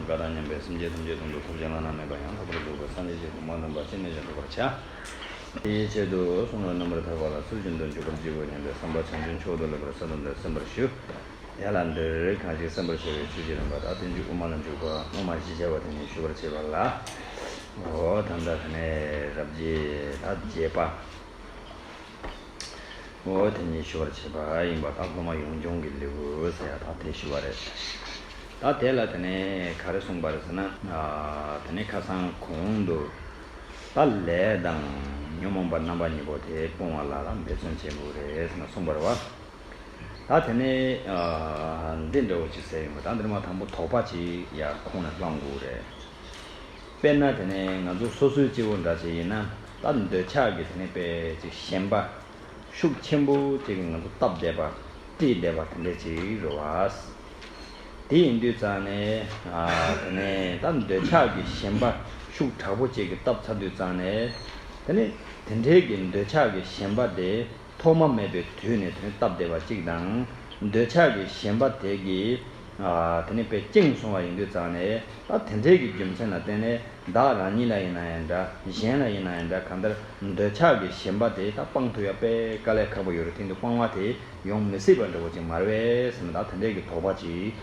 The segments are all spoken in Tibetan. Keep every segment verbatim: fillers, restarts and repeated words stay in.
བཀའ་དང་མཉམ་པའི་སེམས་ཅན་ཐམས་ཅད་དོན་དུ་ཐོབ་བྱ་བླ་ན་མེད་པ་ཡང་དག་པར་རྫོགས་པའི་སངས་རྒྱས་ཀྱི་གོ་འཕང་དམ་པ་ཅི་ནས་ཀྱང་ཐོབ་པར་བྱ། དེའི་ཆེད་དུ་གསུང་རབ་རྣམ་པར་ཐར་པ་ལ་ཚུལ་བཞིན་དུ་འཇུག་པར་བགྱིའོ་སྙམ་པའི་བསམ་པ་བྱང་ཆུབ་མཆོག་ཏུ་ལེགས་པར་གསལ་སྟོན་ཏེ་གསན་པར་ཞུ། དེ་ལ་འདིར་གང་ཞིག་གསན་པར་བྱ་བའི་ཆོས་ཀྱི་རིམ་པ་དག་དོན་གྱི་དབུ་མ་ལ་འཇུག་པ་དབུ་མ་བཞི་བྱ་བ་དེ་ཉིད་ཞུ་བར་བྱེད་པ་ལ། འོ་ད་ལྟ་དེ་ནས་རབ་བརྗེ་ད་བརྗེད་པ། འོ་དེ་ཉིད་ཞུ་བར་བྱེད་པ་ཡིན་པ་དང་སློབ་མ་ཡོངས་སྦྱོང་གི་ལེའུ་ཟེར་ཡ་ད་དེ་ཞུ་བ་རེད། ད་དེ་ལ་དེ་ནས་ག་རེ་གསུངས་པ་རེད་ཟེར་ན། དེ་ནས་ཁ་སང་གོང་དུ་ད་ལས་དང་ཉོན་མོངས་པ་རྣམ་པ་གཉིས་པོ་དེ་སྤོང་བ་ལ་ལ་འབད་བརྩོན་བྱེད་དགོས་རེད་ཟེར་ན་གསུངས་པ་རེད་བ། ད་དེ་ནས་འདི་འདྲ་བོ་ཅིག་ཟེར་ཡོང་བ་ད་འདིར་མ་དང་པོ་དོགས་པ་ཅིག་ཡར་ཁོང་ནས་བསླང་དགོས་རེད། དཔེར་ན་དེ་ནས་ང་ཚོ་སོ་སོའི་སྐྱེ་བོ་འདྲ་ཅིག་ཡིན་ན་ད་འདོད་ཆགས་ཀྱི་དེ་ནས་དཔེ་ཅིག་ཞེན་པ་ཤུགས་ཆེན་པོ་ཅིག་གིས་ང་ཚོ་བཏབ་བསྡད་པ་དཀྲིས་བསྡད་པ་དེ་འདྲ་ཅིག་རེད་བ། དེ་ཡིན་དུས་ཙང་ནས་དེ་ནས་ད་འདོད་ཆགས་ཀྱི་ཞེན་པ་ཤུགས་དྲག་པོ་ཅིག་གིས་བཏབ་ཚར་དུས་ཙང་ནས་དེ་ནས་དེ་འདྲའི་གི་འདོད་ཆགས་ཀྱི་ཞེན་པ་དེ། ཐོག་མ་མེད་པའི་དུས་ནས་དོན་སྟབས་བདེ་བ་གཅིག་དང་། འདོད་ཆགས་ཀྱི་ཞེན་པ་དེ་གིས་དེ་ནི་དཔེ་བཅིངས་སོང་བ་ཡིན་དུས་ཙང་ནས་ད་དེ་འདྲའི་གི་རྒྱུ་མཚན་ལ་བརྟེན་ནས་བདག་རང་ཉིད་ལ་ཡིན་ན་ཡང་འདྲ་གཞན་ལ་ཡིན་ན་ཡང་འདྲ་གང་ལྟར་འདོད་ཆགས་ཀྱི་ཞེན་པ་དེ་ད་སྤང་ཐུབ་ཡ་དཔེ་དཀའ་ལས་ཁག་པོ་ཡོད་རེད། དེ་འདུག་སྤང་བ་དེ་ཡོང་མི་སྲིད་པ་འདྲ་བོ་ཅིག་མ་རེད་པས་ཟེར་ན་ད་དེ་འདྲའི་གི་དོགས་པ་ཅིག་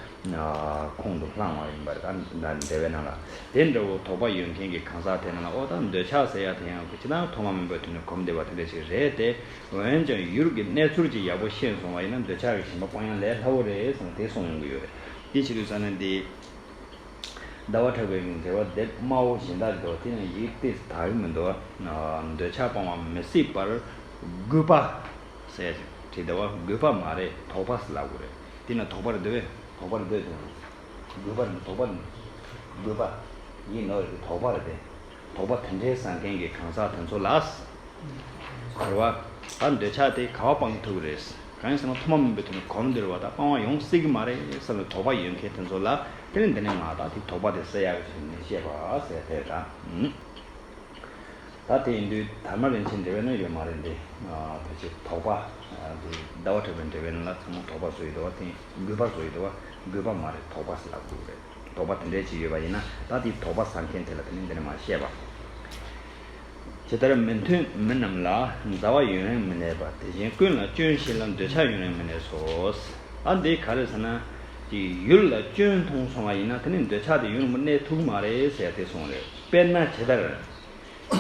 ཁོང་དུ་བསླངས་བ་ཡིན་པ་རེད། ད་འདས་པའི་ནང་ལ་དེ་འདྲ་བོ་དོགས་པ་ཡོད་མཁན་གྱི་གང་ཟག་དེ་རྣམས་ལ་ཨོ་ད་འདོད་ཆགས་ཟེར་ཡ་དེ་ཡང་ཁོ་ཅི་ད་ཐོག་མ་མེད་པའི་དུས་ནས་གོམས་བསྡད་པ་དེ་འདྲ་ཞིག་རེད་དེ། འོན་ཀྱང་ཡུལ་གྱི་གནས་ཚུལ་ཅིག་ཡག་པོ་ཤེས་སོང་བ་ཡིན་ན་འདོད་ཆགས་ཀྱི་ཞེན་པ་སྤང་ཡ་ལས་སླ་བོ་རེད་ཟེར་ནས་དེ་གསུངས་ཡོང་གི་ཡོད་རེད། དེ་བྱེད་དུས་ཙང་ནས་འདི་ཟླ་བ་གྲགས་པའི་འགྲེལ་པ་དེབ་དམར་པོ་གཞན་དག་གི་འདུག་དེ་ནས་ཡིག་ཏིས་དག་གི་མི་འདུག་འདོད་ཆགས་སྤང་བ་མི་སྲིད་པར་དགོས་པ་ཟེར་ཡ་ཞིག་བྲིས་འདུག་བ། དགོས་པ་མ་རེད་དོགས་པ་ཟེར་ལབ་དགོས་རེད། དེ་ན་དོགས་པ་རེད་འདོད་པས་དོགས་པ་རེད་འདོད་དེ། དགོས་པ་རེད། དོགས་པ་རེད། དགོས་པ་ཡིན་ནོ་རེད། དོགས་པ་རེད་དེ། དོགས་པ་དེ་འདྲའི་བཟང་མཁན་གྱི་གང་ཟག་དེ་ཚོ་ལ། རེད་བ། ད་འདོད་ཆགས་དེ་ག་བ་སྤང་ཐུབ་ཀྱི་རེད། གང་ཡིན་ཟེར་ན་ཐོག་མ་མིན་པའི་དུས་ནས་གོམས་འདིར་བ་ད་སྤང་བ་ཡོང་སྲིད་ཀྱི་མ་རེད་བསམ་པའི་དོགས་པ་ཡོད་མཁན་དེ་ཚོ་ལ་དེ་ནི་འདི་ནས་ང་ད་དེ་དོགས་པ་དེ་སེལ་ཡག་གི་ཆེད་ནས་བཤད་པ་ཟེར་དེ་རེད། ད་དེ་ཡིན་དུས་དར་མ་རིན་ཆེན་འགྲེལ་པའི་ནང་ཡོད་མ་རེད་འདི། ཕལ་ཆེར་དོགས་པ། འདི་ཟླ་བ་གྲགས་པའི་འགྲེལ་པའི་ནང་ལ་ཚང་མ་དོགས་པ་བཟོ་ཡི་འདུག་བ། དེ་དགོས་པ་བཟོ་ཡི་འདུག་བ། དགོས་པ་མ་རེད་དོགས་པ་ཟེར་ལབ་དགོས་རེད། དོགས་པ་དེ་འདྲའི་ཅིག་ཡོད་པ་ཡིན་ན་ད་དེ་དོགས་པ་ཟ་མཁན་དེ་ལ་དེ་ནི་འདི་ནས་མར་བཤད་པ། ཇི་ལྟར་མི་མཐུན་མི་རྣམས་ལ་མཛའ་བ་ཡུན་རིང་མི་གནས་པ་དེ་བཞིན་ཀུན་ལ་སྐྱོན་བཞེས་ལ་འདོད་ཆགས་ཡུན་རིང་མི་གནས་སོ། ད་འདི་ག་རེ་ཟེར་ན། ཅིག་ཡུལ་ལ་སྐྱོན་མཐོང་སོང་བ་ཡིན་ན་དེ་ནི་འདོད་ཆགས་དེ་ཡུན་རིང་པོ་གནས་ཐུབ་ཀྱི་མ་རེད་ཟེར་ཡ་དེ་གསུངས་རེད། དཔེར་ན་ཇི་ལྟར།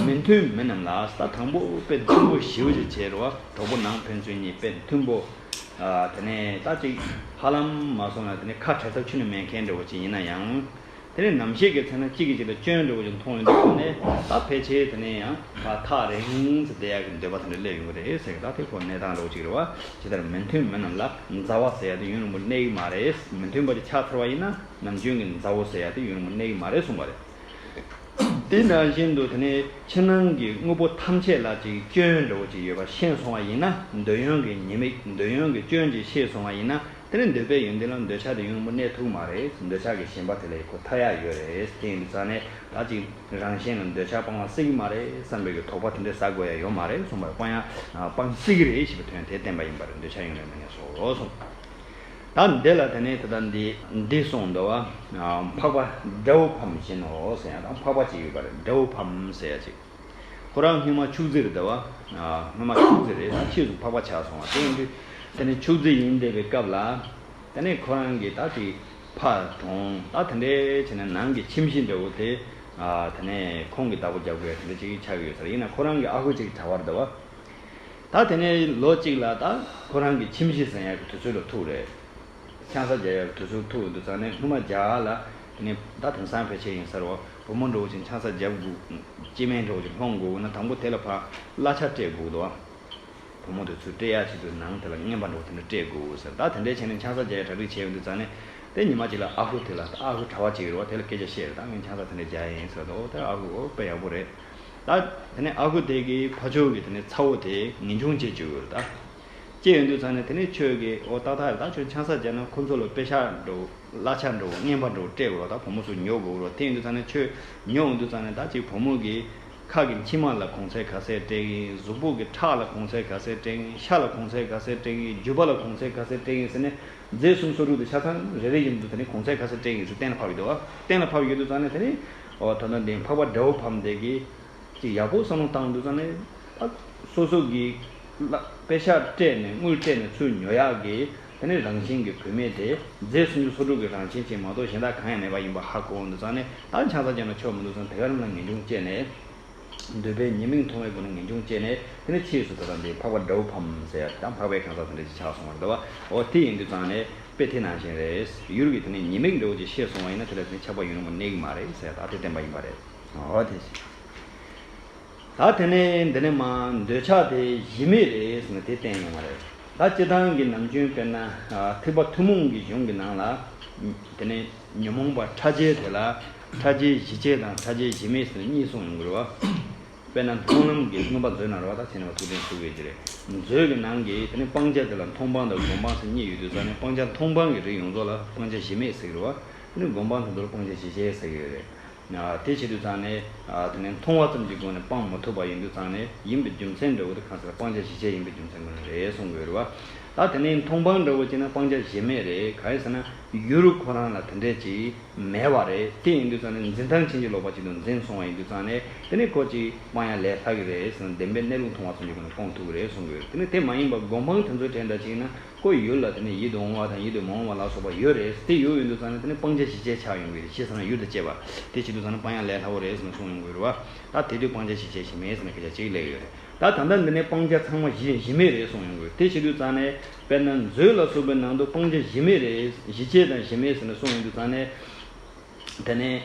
མི་མཐུན་མི་རྣམས་ལ་ད་དང་པོ་དཔེ་མཐུན་པོ་ཞེ་པོ་ཅིག་བྱས་རེད་བ། གྲོགས་པོ་ནང་ཕན་ཚུན་གཉིས་དཔེ་མཐུན་པོ། དེ་ནས་ད་ཅིག་ཧ་ལམ་མ་སོང་ན་དེ་ནས་ཁ་བྲལ་ཐབས་ཁྱོན་ནས་མེད་མཁན་འདྲ་བོ་ཅིག་ཡིན་ན་ཡང་། དེ་ནས་ནམ་ཞིག་གི་ཚེ་ན་གཅིག་གིས་གཅིག་ལ་སྐྱོན་འདྲ་བོ་ཅིག་མཐོང་ཡོང་དུས་ནས་ད་ཕལ་ཆེར་དེ་ནས་ཡང་ད་ཐག་རིང་ཙམ་བསྡད་ཡག་གི་འདོད་པ་དེ་འདྲ་སླེབས་ཡོང་གི་རེད་ཟེར་གི། ད་དེ་ཁོ་གནས་སྟངས་འདྲ་བོ་ཅིག་རེད་བ། ཇི་ལྟར་མི་མཐུན་མི་རྣམས་ལ་མཛའ་བ་ཟེར་ཡ་དེ་ཡུན་རིང་པོ་གནས་ཀྱི་མ་རེད། མི་མཐུན་པ་ཅིག་ཆགས་ཚར་བ་ཡིན་ན་ནམ་རྒྱུན་གྱི་མཛའ་བོ་ཟེར་ཡ་དེ་ཡུན་རིང་པོ་གནས་ཀྱི་མ་རེད་གསུངས་པ་རེད། དེ་ནང་བཞིན་དུ་དེ་ནས་ཕྱི་ནང་གི་དངོས་པོ་ཐམས་ཅད་ལ་ཅིག་སྐྱོན་འདྲ་བོ་ཅིག་ཡོད་པ་ཤེས་སོང་བ་ཡིན་ན། འདོད་ཡོན་གྱི་ཉེས་དམིགས་འདོད་ཡོན་གྱི་སྐྱོན་ཅིག་ཤེས་སོང་བ་ཡིན་ན་དེ་ནི་འདོད་པའི་ཡོན་ཏན་ལ་འདོད་ཆགས་དེ་ཡུན་རིང་པོ་གནས་ཐུབ་མ་རེད། འདོད་ཆགས་ཀྱི་ཞེན་པ་དེ་ལས་ཁོ་ཐར་ཡག་ཡོད་རེད། དེ་ཡིན་དུས་ཙང་ནས་ད་ཅིག་རང་གཞན་ལ་འདོད་ཆགས་སྤང་བ་སྲིད་ཀྱི་མ་རེད་བསམ་པའི་གི་དོགས་པ་དེ་འདྲ་ཟ་དགོས་ཡ་ཡོད་མ་རེད་གསུངས་པར་སྤང་ཡ་སྤང་སྲིད་ཀྱི་རེད་ཞེས་པའི་དོན་དེ་བསྟན་པ་ཡིན་པ་རེད། འདོད་ཆགས་ཡུན་རིང་མི་གནས་སོ་གསུངས། ད་འདི་ལ་དེ་ནས་ད་ལྟ་འདི་འདི་གསུངས་འདུག་བ། འཕགས་པ་དགྲ་བོ་ཕམ་བཞིན་ནོ་ཟེར་ཡ་དང་འཕགས་པ་གཅིག་ཡོད་པ་རེད། དགྲ་བོ་ཕམ་ཟེར་ཡ་གཅིག་ཁོ་རང་སྔོན་མ་ཕྱུགས་རྫི་རེད་འདུག་བ། སྔོན་མ་ཕྱུགས་རྫི་རེད། ད་ཕྱིས་སུ་འཕགས་པ་ཆགས་སོང་བ། དེ་ཡིན་དུས་དེ་ནས་ཕྱུགས་རྫི་ཡིན་བསྡད་པའི་སྐབས་ལ། དེ་ནས་ཁོ་རང་གིས་ད་དེ་ཕ་གྲོངས་ད་དེ་འདྲའི་བྱས་ནས་ནང་གི་ཁྱིམ་གཞིས་འདྲ་བོ་དེ། དེ་ནས་ཁོང་གིས་བདག་པོ་རྒྱག་དགོས་ཡ་དེ་འདྲ་ཅིག་ཆགས་ཀྱི་ཡོད་ས་རེད། ཡིན་ན་ཁོ་རང་གི་ཨ་ཁུ་གཅིག་གྲྭ་པ་རེད་འདུག་བ། ད་དེ་ནས་ལོ་གཅིག་ལ་ད་ཁོ་རང་གི་ཁྱིམ་གཞིས་ཟིན་ཡག་གི་དུས་ཚོད་ལ་ཐུག་རེད། ཆང་ས་རྒྱག་ཡག་གི་དུས་ཚོད་ཐུག་ཡོང་དུས་ཙང་ནས་སྔོན་མ་རྒྱ་གར་ལ་དེ་ནས་ད་དེང་སང་ཕལ་ཆེར་ཡིན་ས་རེད་བ། བུ་མོ་འདྲ་བོ་ཅིག་ཆང་ས་རྒྱག་དགོས། སྐྱེ་དམན་འདྲ་བོ་ཅིག་སློང་དགོས་ན་དང་པོ་དེ་ལ་ཕར་གླ་ཆ་སྤྲད་དགོས་འདུག་བ། བུ་མོ་དེ་ཚོས་སྤྲད་ཡག་ཆེད་དུ་ནང་དེ་ལ་རྔན་པ་འདྲ་བོ་དེ་འདྲ་སྤྲད་དགོས་ཟེར། ད་དེ་འདྲའི་བྱས་ནས་ཆང་ས་རྒྱག་ཡག་གྲ་སྒྲིག་བྱས་ཡོང་དུས་ཙང་ནས་དེ་ཉི་མ་གཅིག་ལ་ཨ་ཁུ་དེ་ལ་ད་ཨ་ཁུ་གྲྭ་པ་གཅིག་རེད་བ། དེ་ལ་སྐད་ཆ་བཤད་རེད། ད་ངས་ཆང་ས་དེ་འདྲ་རྒྱག་ཡིན་ཟེར་དུས་ཨོ་དེ་ཨ་ཁུ་ཨོ་དཔེ་ཡག་པོ་རེད། ད་དེ་ནས་ཨ་ཁུ་དེ་གིས་ཕ་ཕྱོགས་ཀྱི་དེ་ནས་ཚ་བོ་དེ་ངེས་འབྱུང་བྱེད་བཅུག་ཡོད་རེད་ད། བཅད་ཡོང་དུས་ཙང་ནས་དེ་ནས་ཁྱོད་ཀྱིས་ཨོ་ཏག་ཏག་རེད། ད་ཁྱོད་ཆང་ས་བརྒྱབ་ན་ཁོ་ཚོ་ལ་པེ་ཤག་འགྲོ་གླ་ཆ་འགྲོ་རྔན་པ་འགྲོ་སྤྲད་དགོས་རེད། ད་བུ་མོ་ཚོ་ཉོ་དགོས་རེད། དེ་ཡིན་དུས་ཙང་ནས་ཁྱོད་ཉོ་ཡོང་དུས་ཙང་ནས་ད་ཅིག་བུ་མོ་གི་ཁ་གི་མཆིལ་མ་ལ་གོང་ཚད་ག་ཚད་སྤྲད་ཀྱི་ཡིན། གཟུགས་པོ་གི་ཁྲག་ལ་གོང་ཚད་ག་ཚད་སྤྲད་ཀྱི་ཡིན། ཤ་ལ་གོང་ཚད་ག་ཚད་སྤྲད་ཀྱི་ཡིན། རྒྱུ་བ་ལ་གོང་ཚད་ག་ཚད་སྤྲད་ཀྱི་ཡིན་ཟེར་ནས། རྫས་སུམ་ཅུ་སོ་དྲུག་དེ་ཆ་ཚང་རེ་རེ་བཞིན་དུ་དེ་ནས་གོང་ཚད་ག་ཚོད་སྤྲད་ཡིན་ཟེར་གཏན་ལ་ཕབ་ཡོད་འདུག་བ། གཏན་ལ་ཕབ་ཡོད་དུས་ཙང་ནས་དེ་ནས་འོ་ད་ལྟ་འདི་འཕགས་པ་དགྲ་བོ་ཕམ་དེ་གིས་ཅིག་ཡག་པོ་བསམ་བློ་བཏང་དུས་ཙང་ནས་ད་སོ་སོ་གི་བླ་པེ་ཤག་སྤྲད་ནས་དངུལ་སྤྲད་ནས་ཚུར་ཉོ་ཡག་གི་དེ་ནས་རང་བཞིན་གྱི་བུད་མེད་དེ་རྫས་སུམ་ཅུ་སོ་དྲུག་གི་རང་བཞིན་ཅན་མ་གཏོགས་གཞན་དག་གང་ཡང་མེད་པ་ཡིན་པ་ཧ་གོ་འོང་དུས་ཙང་ནས། ད་ཆང་ས་བརྒྱབ་ན་ཆོག་མི་འདུག་ཙང་དེ་ག་རང་ལ་ངེས་འབྱུང་སྐྱེས་ནས། འདོད་པས་ཉེས་དམིགས་མཐོང་བའི་སྒོ་ནས་ངེས་འབྱུང་སྐྱེས་ནས། དེ་ནས་ཕྱིས་སུ་ད་ལྟ་འདི་འཕགས་པ་དགྲ་བོ་ཕམ་ཟེར་ཡ་དང་འཕགས་པའི་གང་ཟག་དེ་འདྲ་ཞིག་ཆགས་སོང་བ་རེད་བ། འོ་དེ་ཡིན་དུས་ཙང་ནས་དཔེ་དེ་ནང་བཞིན་རེད། ཡུལ་གྱི་དེ་ནས་ཉེས་དམིགས་འདྲ་བོ་ཅིག་ཤེས་སོང་བ་ཡིན་ན་དེ་ལ་དེ་ཆགས་པ་ཡུལ་རིང་པོ་གནས་ཀྱི་མ་རེད་ཟེར་ཡ་ད་དེ་བསྟན་པ་ཡིན་པ་རེད། འོ་དེ་བཞིན། ད་དེ་ནས་འདི་ནས་མ་འདོད་ཆགས་དེ་གཞི་མེད་རེད་ཟེར་ནས་དེ་བསྟན་ཡོང་བ་རེད། ད་སྤྱིར་བཏང་གི་ནམ་རྒྱུན་དཔེར་ན་ཐེག་པ་ཐུན་མོང་གི་གཞུང་གི་ནང་ལ། དེ་ནས་ཉོན་མོངས་པ་ཕྲ་རྒྱས་དེ་ལ་ཕྲ་རྒྱས་གཞི་བཅས་དང་ཕྲ་རྒྱས་གཞི་མེད་ཟེར་གཉིས་གསུངས་ཡོང་གི་རེད་བ། དཔེར་ན་མཐོང་ལམ་གྱི་མངོན་པ་མཛོད་ནང་རེད་བ། ད་བྱས་ན་བ་ཐུགས་རྟེན་ཞུ་དགོས་ཀྱི་རེད། མཛོད་ཀྱི་ནང་གི་དེ་ནས་སྤང་བྱ་དེ་ལ་མཐོང་སྤང་དང་སྒོམ་སྤང་ཟེར་གཉིས་ཡོད་དུས་ཙང་ནས་སྤང་བྱ་མཐོང་སྤང་གི་རིགས་ཡོངས་རྫོགས་ལ་སྤང་བྱ་གཞི་མེད་ཟེར་གྱི་རེད་བ། དེ་ནས་སྒོམ་སྤང་དེ་ཚོ་ལ་སྤང་བྱ་གཞི་བཅས་ཟེར་གྱི་ཡོད་རེད། དེ་བྱེད་དུས་ཙང་ནས་དེ་ནས་མཐོང་བ་ཙམ་གྱི་སྒོ་ནས་སྤང་མ་ཐུབ་པ་ཡིན་དུས་ཙང་ནས་ཡིན་པའི་རྒྱུ་མཚན་འདྲ་བོ་དེ་གང་ཟེར་སྤང་བྱ་གཞི་བཅས་ཡིན་པའི་རྒྱུ་མཚན་སྒོ་ནས་རེད་གསུང་གི་ཡོད་རེད་བ། ད་དེ་ནས་མཐོང་སྤང་འདྲ་བོ་བྱས་ན་སྤང་བྱ་གཞི་མེད་རེད། གང་ཡིན་ཟེར་ན་ཡུལ་ཁོ་རང་ལ་དེ་འདྲས་ཅིག་མེད་པ་རེད། དེ་ཡིན་དུས་ཙང་ནས་འཛིན་སྟངས་ཕྱིན་ཅི་ལོག་པ་ཅིག་ཏུ་འཛིན་སོང་བ་ཡིན་དུས་ཙང་ནས་དེ་ནས་ཁོ་ཅིག་སྤང་ཡ་ལས་སླ་གི་རེད་ཟེར་ན་བདེན་པའི་གནས་ལུགས་མཐོང་བ་ཙམ་གྱི་སྒོ་ནས་སྤོང་ཐུབ་ཀྱི་རེད་གསུང་གི་ཡོད་རེད། དེ་ནས་དེ་མ་ཡིན་པ་སྒོམ་སྤང་དེ་ཚོའི་གྲས་འདྲ་ཅིག་ཡིན་ན། ཁོ་ཡུལ་ལ་དེ་ནས་ཡིད་དུ་འོང་བ་དང་ཡིད་དུ་མ་འོང་བ་ལ་སོགས་པ་ཡོད་རེད། དེ་ཡོད་ཡོད་དུས་ཙང་ནས་དེ་ནས་སྤང་བྱ་གཞི་བཅས་ཆགས་ཡོང་གི་རེད། ཅི་ཟེར་ན་ཡུལ་དང་བཅས་པ། དེ་བྱེད་དུས་ཙང་ནས་སྤང་ཡ་ལས་སླ་བོ་རེད་ཟེར་ནས་གསུངས་ཡོང་གི་རེད་བ། ད་དེ་དུས་སྤང་བྱ་གཞི་བཅས་གཞི་མེད་ཟེར་ནས་སྐད་ཆ་གཅིག་སླེབས་ཡོད་རེད། ད་ད་ལྟ་འདི་ནས་སྤང་བྱ་ཚང་མ་གཞི་གཞི་མེད་རེད་གསུངས་ཡོང་གི་རེད། དེ་བྱེད་དུས་ཙང་ནས་དཔེར་ན་མཛོད་ལ་སོགས་པའི་ནང་དུ་སྤང་བྱ་གཞི་མེད་རེད། གཞི་བཅས་དང་གཞི་མེད་ཟེར་ནས་གསུངས་ཡོང་དུས་ཙང་ནས། དེ་ནས་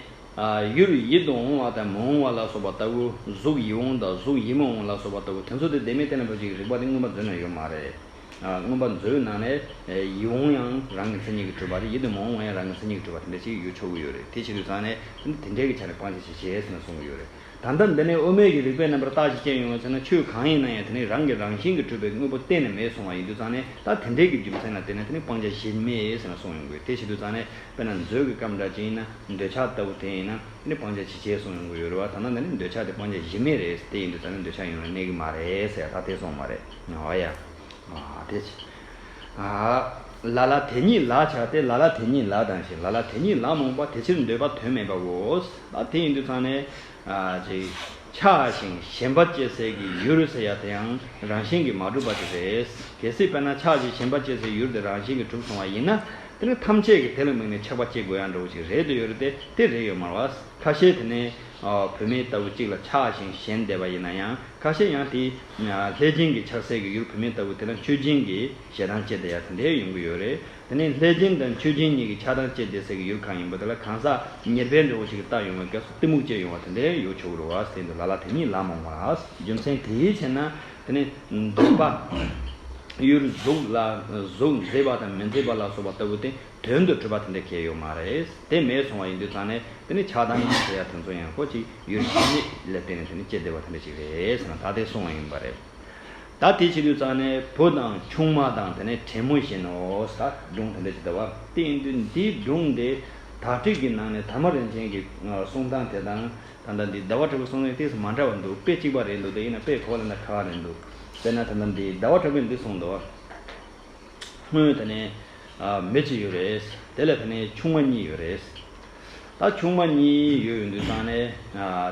ཡུལ་ཡིད་དུ་འོང་བ་དང་མི་འོང་བ་ལ་སོགས་པ་ལྟ་བུ། གཟུགས་ཡིད་འོང་དང་གཟུགས་ཡིད་མི་འོང་ལ་སོགས་པ་ལྟ་བུ་དེ་ཚོ་དེ་བདེན་མེད་གཏན་ལ་ཕབ་ཅིག་རིགས་པ་དེ་མངོན་པ་མཛོད་ན་ཡོད་མ་རེད། མངོན་པ་མཛོད་ནང་ནས་ཡིད་འོང་ཡང་རང་གི་མཚན་ཉིད་ཀྱིས་གྲུབ་པ་རེད། ཡིད་དུ་མི་འོང་བ་ཡང་རང་གི་མཚན་ཉིད་ཀྱིས་གྲུབ་པ་དེ་འདྲ་ཞིག་ཡོད་ཆོག་གི་ཡོད་རེད། དེ་བྱེད་དུས་ཙང་ནས་དེ་འདྲའི་གི་ཆ་ནས་སྤང་བྱ་གཞི་བཅས་ཟེར་ནས་གསུང་གི་ཡོད་རེད། ད་ལྟ་འདི་ནས་དབུ་མའི་གི་རིགས་པའི་རྣམ་པར་བརྟག་ཅིང་དཔྱད་ཡོང་བ་ཟེར་ན་ཆོས་གང་ཡིན་ན་ཡང་དེ་ནི་རང་གི་རང་བཞིན་གྱིས་གྲུབ་པའི་དངོས་པོ་གཏན་ནས་མེད་གསུང་བ་ཡིན་དུས་ཙང་ནས། ད་དེ་འདྲའི་གི་རྒྱུ་མཚན་ལ་བརྟེན་ནས་དེ་ནི་སྤང་བྱ་གཞི་མེད་ཟེར་ནས་གསུངས་ཡོང་དགོས། དེ་བྱེད་དུས་ཙང་ནས་དཔེར་ན་མཛོད་ཀྱི་སྐབས་འདྲ་ཅིག་ཡིན་ན་འདོད་ཆགས་ལྟ་བུ་དེ་ཡིན་ན་དེ་ནི་སྤང་བྱ་གཞི་བཅས་གསུངས་ཡོང་གི་ཡོད་རེད་བ། ད་ནང་འདི་ནི་འདོད་ཆགས་དེ་སྤང་བྱ་གཞི་མེད་རེད། དེ་ཡིན་དུས་ཙང་ནས་འདོད་ཆགས་ཡོང་ན་གནས་ཀྱི་མ་རེད་ཟེར་ད་དེ་གསུངས་མ་རེད། འོ་ཡ། ཨ་དེ་ཅི། ཨ་ལ་ལ་དེ་ཉིད་ལ་ཆགས་ཏེ། ལ་ལ་དེ་ཉིད་ལ་དང་ཞེས། ལ་ལ་དེ་ཉིད་ལ་རྨོངས་པ། དེ་ཕྱིར་འདོད་པ་དོན་མེད་པའོ། ད་དེ་ཡིན་དུས་ཙང་ནས། ཨ་ཅིག་ཆགས་ཤིང་ཞེན་པ་སྐྱེ་སའི་གི་ཡུལ་ཟེར་ཡ་དེ་ཡང་རང་བཞིན་གྱིས་མ་གྲུབ་པ་དེ་རེད། གལ་སྲིད་དཔེར་ན་ཆགས་ཤིང་ཞེན་པ་སྐྱེ་སའི་ཡུལ་དེ་རང་བཞིན་གྱིས་གྲུབ་སོང་བ་ཡིན་ན། དེ་ནི་ཐམས་ཅད་ཀྱིས་དེ་ལ་དམིགས་ནས་ཆགས་པ་སྐྱེ་དགོས་ཡ་འདྲ་བོ་ཞིག་རེད་དུ་ཡོད་རེད་དེ། དེ་རེད་ཡོད་མ་རེད་བ། ཁ་ཤས་དེ་ནི་བུད་མེད་ལྟ་བུ་གཅིག་ལ་ཆགས་ཤིང་ཞེན་བསྡད་པ་ཡིན་ན་ཡང་། ཁ་ཤས་ཡང་དེ་ལྷས་སྦྱིན་གྱི་ཆགས་སའི་གི་ཡུལ་བུད་མེད་ལྟ་བུ་དེ་ལ་མཆོད་སྦྱིན་གྱི་ཞེ་སྡང་སྐྱེ་བསྡད་ཡ་དེ་འདྲའི་ཡོང་གི་ཡོད་རེད། དེ་ནས་ལྷས་སྦྱིན་དང་མཆོད་སྦྱིན་གཉིས་ཀྱི་ཆགས་སྡང་སྐྱེ་བསྡད་སའི་གི་ཡུལ་གང་ཡིན་པ་དེ་ལ་གང་ཟག་ཉེར་སྦས་འདྲ་བོ་ཞིག་གིས་བལྟ་ཡོང་བའི་སྐབས་སུ་གཏི་མུག་སྐྱེ་ཡོང་བ་དེ་འདྲའི་ཡོད་ཆོག་གི་རེད་བ། དེ་འདུག་ལ་ལ་དེ་ཉིད་ལ་རྨོངས་པ། རྒྱུ་མཚན་དེའི་ཕྱིར་ན་དེ་ནི་འདོད་པ། ཡུལ་གཟུགས་ལ་གཟུགས་མཛེས་པ་དང་མི་མཛེས་པ་ལ་སོགས་པ་ལྟ་བུ་དེ་དོན་དུ་གྲུབ་པ་དེ་འདྲ་གལ་ཡོད་མ་རེད། དེ་མེད་སོང་བ་ཡིན་དུས་ཙང་ནས་དེ་ནི་ཆགས་སྡང་ཟེར་ཡ་དེ་ཚོ་ཡང་ཁོ་ཅིག་ཡུལ་གཞི་མེད་ལ་བརྟེན་ནས་དེ་ནི་སྐྱེ་བསྡད་པ་དེ་འདྲ་ཅིག་རེད་ཟེར་ན་ད་དེ་གསུངས་པ་ཡིན་པ་རེད། ད་དེ་བྱེད་དུས་ཙང་ནས་བུ་དང་ཆུང་མ་དང་དེ་ནས་བྲན་མོ་བཞིན་ནོ། ད་སྒྲུང་དེ་འདྲ་ཅིག་འདུག་བ། དེ་ཡིན་དུས་འདིའི་སྒྲུང་དེ་དག་སྒྲིག་གི་ནང་ནས་དར་མ་རིན་ཆེན་གྱི་གསུང་སྟངས་དེ་དང་། ད་ལྟ་འདི་ཟླ་བ་གྲགས་པའི་གསུང་ཡིག་ཏོག་ཙམ་མ་འདྲ་བ་འདུག་དཔེ་གཅིག་པ་རེད་འདུག་དེ་ཡིན་ན་དཔེ་ག་བ་ལ་ན་ཁ་བ་རེད་འདུག་དཔེར་ན་ད་ལྟ་འདི་ཟླ་བ་གྲགས་པས་འདི་གསུངས་འདུག་སྔོན་དེ་ནས་མི་གཅིག་ཡོད་རེད། དེ་ལ་དེ་ནས་ཆུང་མ་གཉིས་ཡོད་རེད། ད་ཆུང་མ་གཉིས་ཡོད་ཡོང་དུས་ཙང་ནས་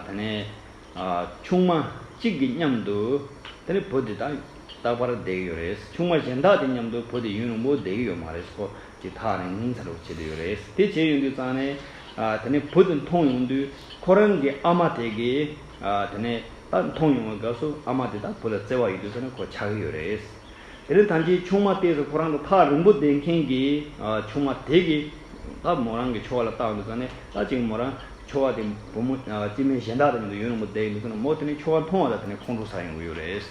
དེ་ནས་ཆུང་མ་གཅིག་གི་མཉམ་དུ་དེ་ནས་བུ་དེ་ད་རྟག་པར་བསྡད་ཀྱི་ཡོད་རེད། ཆུང་མ་གཞན་དག་དེ་མཉམ་དུ་བུ་དེ་ཡུན་རིང་པོ་བསྡད་ཀྱི་ཡོད་མ་རེད། ཁོ་ཅིག་ཐག་རིང་ཙམ་རོགས་བྱེད་དུ་ཡོད་རེད། དེ་བྱས་ཡོང་དུས་ཙང་ནས་ཨ་དེ་ནས་བུ་དེ་མཐོང་ཡོང་དུས་ཁོ་རང་གི་ཨ་མ་དེ་གིས་ཨ་དེ་ནས་ད་མཐོང་ཡོང་བའི་སྐབས་སུ་ཨ་མ་དེ་ད་བུ་ལ་བརྩེ་བ་ཡོད་དུས་ཙང་ནས་ཁོ་ཆགས་ཀྱི་ཡོད་རེད། དེ་ནས་ཐམས་ཅད་ཆུང་མ་དེ་ཚོ་ཁོ་རང་དང་ཐག་རིང་པོ་བསྡད་མཁན་གྱི་ཨ་ཆུང་མ་དེ་གིས་ད་མོ་རང་གི་ཁྱོ་ག་ལ་བལྟ་ཡོང་དུས་ཙང་ནས་ད་ཅིག་མོ་རང་ཁྱོ་ག་དེ་བུ་མོ་ཨ་སྐྱེ་དམན་གཞན་དག་དང་མཉམ་དུ་ཡུན་རིང་པོ་བསྡད་ཡོང་དུས་ཙང་ནས་མོ་དེ་ནས་ཁྱོ་ག་མཐོང་བ་ལ་དེ་ནས་ཁོང་ཁྲོ་ཟ་ཡོང་གི་ཡོད་རེད།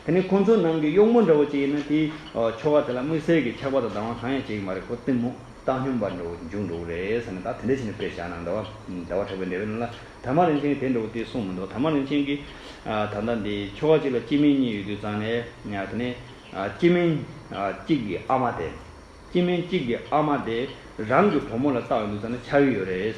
དེ་ནས་ཁོང་ཚོའི་ནང་གི་གཡོག་མོ་འདྲ་བོ་ཅིག་ཡིན་ན་དེ་ཁྱོ་ག་དེ་ལ་དམིགས་བསལ་གྱི་ཆགས་པ་དང་སྡང་བ་གང་ཡང་བྱེད་ཀྱི་མ་རེད། ཁོ་གཏི་མུག་བཏང་སྙོམས་པ་འདྲ་བོ་འབྱུང་འགྲོ་གི་རེད་ཟེར་ནས་ད་དེ་འདྲ་བྱས་ནས་དཔེ་བཞག་གནང་འདུག་ཟླ་བ་གྲགས་པའི་འགྲེལ་པའི་ནང་ལ་དར་མ་རིན་ཆེན་གྱིས་དེ་འདྲ་བོ་དེ་གསུངས་མི་འདུག་དར་མ་རིན་ཆེན་གྱིས་ཨ་ད་ལྟ་འདི་ཁྱོ་ག་གཅིག་ལ་སྐྱེ་དམན་གཉིས་ཡོད་དུས་ཙང་ནས་ཡ་དེ་ནས་ཨ་སྐྱེ་དམན་ཨ་གཅིག་གི་ཨ་མ་དེ། སྐྱེ་དམན་གཅིག་གི་ཨ་མ་དེ་རང་གི་བུ་མོ་ལ་བལྟ་ཡོང་དུས་ཙང་ནས་ཆགས་ཀྱི་ཡོད་རེད།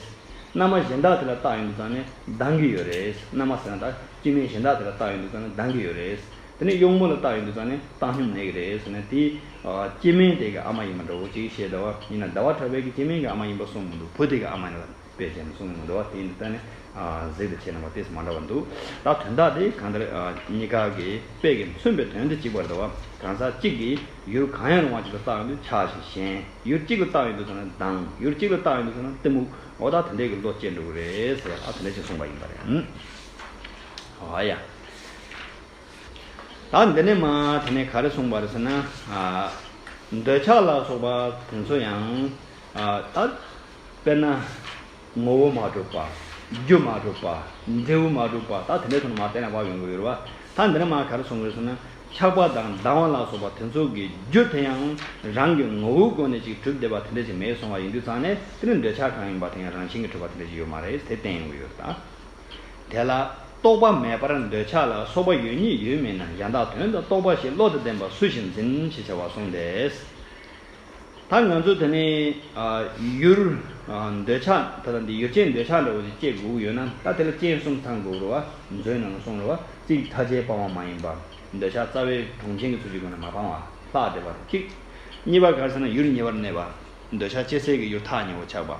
མནའ་མ་གཞན་དག་དེ་ལ་བལྟ་ཡོང་དུས་ཙང་ནས་སྡང་གི་ཡོད་རེད། མནའ་མ་ཟེར་ན་ད་སྐྱེ་དམན་གཞན་དག་དེ་ལ་བལྟ་ཡོང་དུས་ཙང་ནས་སྡང་གི་ཡོད་རེད། དེ་ནས་གཡོག་མོ་ལ་བཏགས་ཡོང་དུས་ཙང་ནས་བཏང་སྙོམས་ནས་ཀྱི་རེད་ཟེར་ནས་དེ། སྐྱེ་དམན་དེ་གི་ཨ་མ་ཡིན་པ་འདྲ་བོ་ཅིག་བཤད་འདུག་བ། ཡིན་ན་ཟླ་བ་གྲགས་པས་ཀྱི་སྐྱེ་དམན་གྱི་ཨ་མ་ཡིན་པ་གསུངས་མི་འདུག་བུ་དེ་གི་ཨ་མ་ཡིན་པ་དཔེ་བྱས་ནས་གསུངས་མི་འདུག་བ། དེ་ཡིན་དུས་ཙང་ནས། གཟིགས་དང་བྱས་ན་མ་ཏོག་ཙམ་མ་འདྲ་བ་འདུག་ད་དོན་དག་དེ་གང་ལྟར་གཉིས་ཀ་གི་དཔེ་གི་མཚོན་པའི་དོན་དེ་གཅིག་པ་རེད་བ། གང་ཟག་གཅིག་གིས་ཡུལ་གང་ཡང་རུང་བ་ཅིག་ལ་བཏགས་ཡོང་དུས་ཆགས་ཤིང་ཞེན། ཡུལ་གཅིག་ལ་བཏགས་ཡོང་དུས་ཙང་ནས་སྡང་། ཡུལ་གཅིག་ལ་བཏགས་ཡོང་དུས་ཙང་ནས་གཏི་མུག་འོ་ད་དེ་འདྲས་ཀྱི་བློ་སྐྱེ་འགྲོ་གི་རེད་ཟེར་ཡ་ད་དེ་འདྲས་ཅིག་གསུངས་པ་ཡིན་པ་རེད། ཨ་ཡ། ད་འདི་ནས་མ་དེ་ནས་ག་རེ་གསུངས་པ་རེད་ཟེར་ན། འདོད་ཆགས་ལ་སོགས་པ་དེ་ཚོ་ཡང་། ད་དཔེར་ན། ངོ་བོ་མ་གྲུབ་པ། རྒྱུ་མ་གྲུབ་པ། འབྲས་བུ་མ་གྲུབ་པ། ད་དེ་འདྲའི་ཐོག་ནས་མ་བལྟས་ན་བབ་ཡོང་གི་ཡོད་རེད་བ། ད་འདི་ནས་མ་ག་རེ་གསུངས་ཀྱི་རེད་ཟེར་ན། ཆགས་པ་དང་སྡང་བ་ལ་སོགས་པ་དེ་ཚོ་གི་རྒྱུ་དེ་ཡང་རང་གི་ངོ་བོའི་སྒོ་ནས་ཅིག་གྲུབ་བསྡད་པ་དེ་འདྲ་ཅིག་མེད་སོང་བ་ཡིན་དུས་ཙང་ནས་དེ་ནི་འདོད་ཆགས་གང་ཡིན་པ་དེ་ཡང་རང་བཞིན་གྱིས་གྲུབ་པ་དེ་འདྲ་ཅིག་ཡོད་མ་རེད་དེ་བསྟན་ཡོང་གི་ཡོད་རེད་ད། དེ་ལ་རྟོག་པ་མེད་པར་འདོད་ཆགས་ལ་སོགས་པ་ཡོད་ཉིད་ཡོད་མིན་ན། ཡང་དག་དོན་དང་རྟོག་པ་ཞེས། བློ་དང་ལྡན་པ་སུ་ཞིག་འཛིན། ཞེས་བྱ་བ་གསུངས་ཏེ། ད་ང་ཚོ་དེ་ནས་ཡུལ་འདོད་ཆགས་ད་ལྟ་འདི་ཡུལ་ཅན་འདོད་ཆགས་འདྲ་བོ་ཅིག་སྐྱེ་དགོས་ཀྱི་ཡོད་ན་ད་དེ་ལ་རྐྱེན་གསུམ་ཚང་དགོས་རེད་བ། མཛོད་ནང་གསུངས་རེད་བ། གཅིག་ཕྲ་རྒྱས་སྤང་བ་མ་ཡིན་པ། འདོད་ཆགས་རྩ་བའི་གྲོང་ཆེན་གྱི་ཚུལ་གྱི་སྒོ་ནས་མ་སྤང་བ་ལྷག་བསྡད་པ་དང་གཅིག་གཉིས་པ་ག་རེ་ཟེར་ན་ཡུལ་ཉེ་བར་གནས་པ། འདོད་ཆགས་སྐྱེ་སའི་གི་ཡུལ་ཐག་ཉེ་བོ་ཆགས་པ།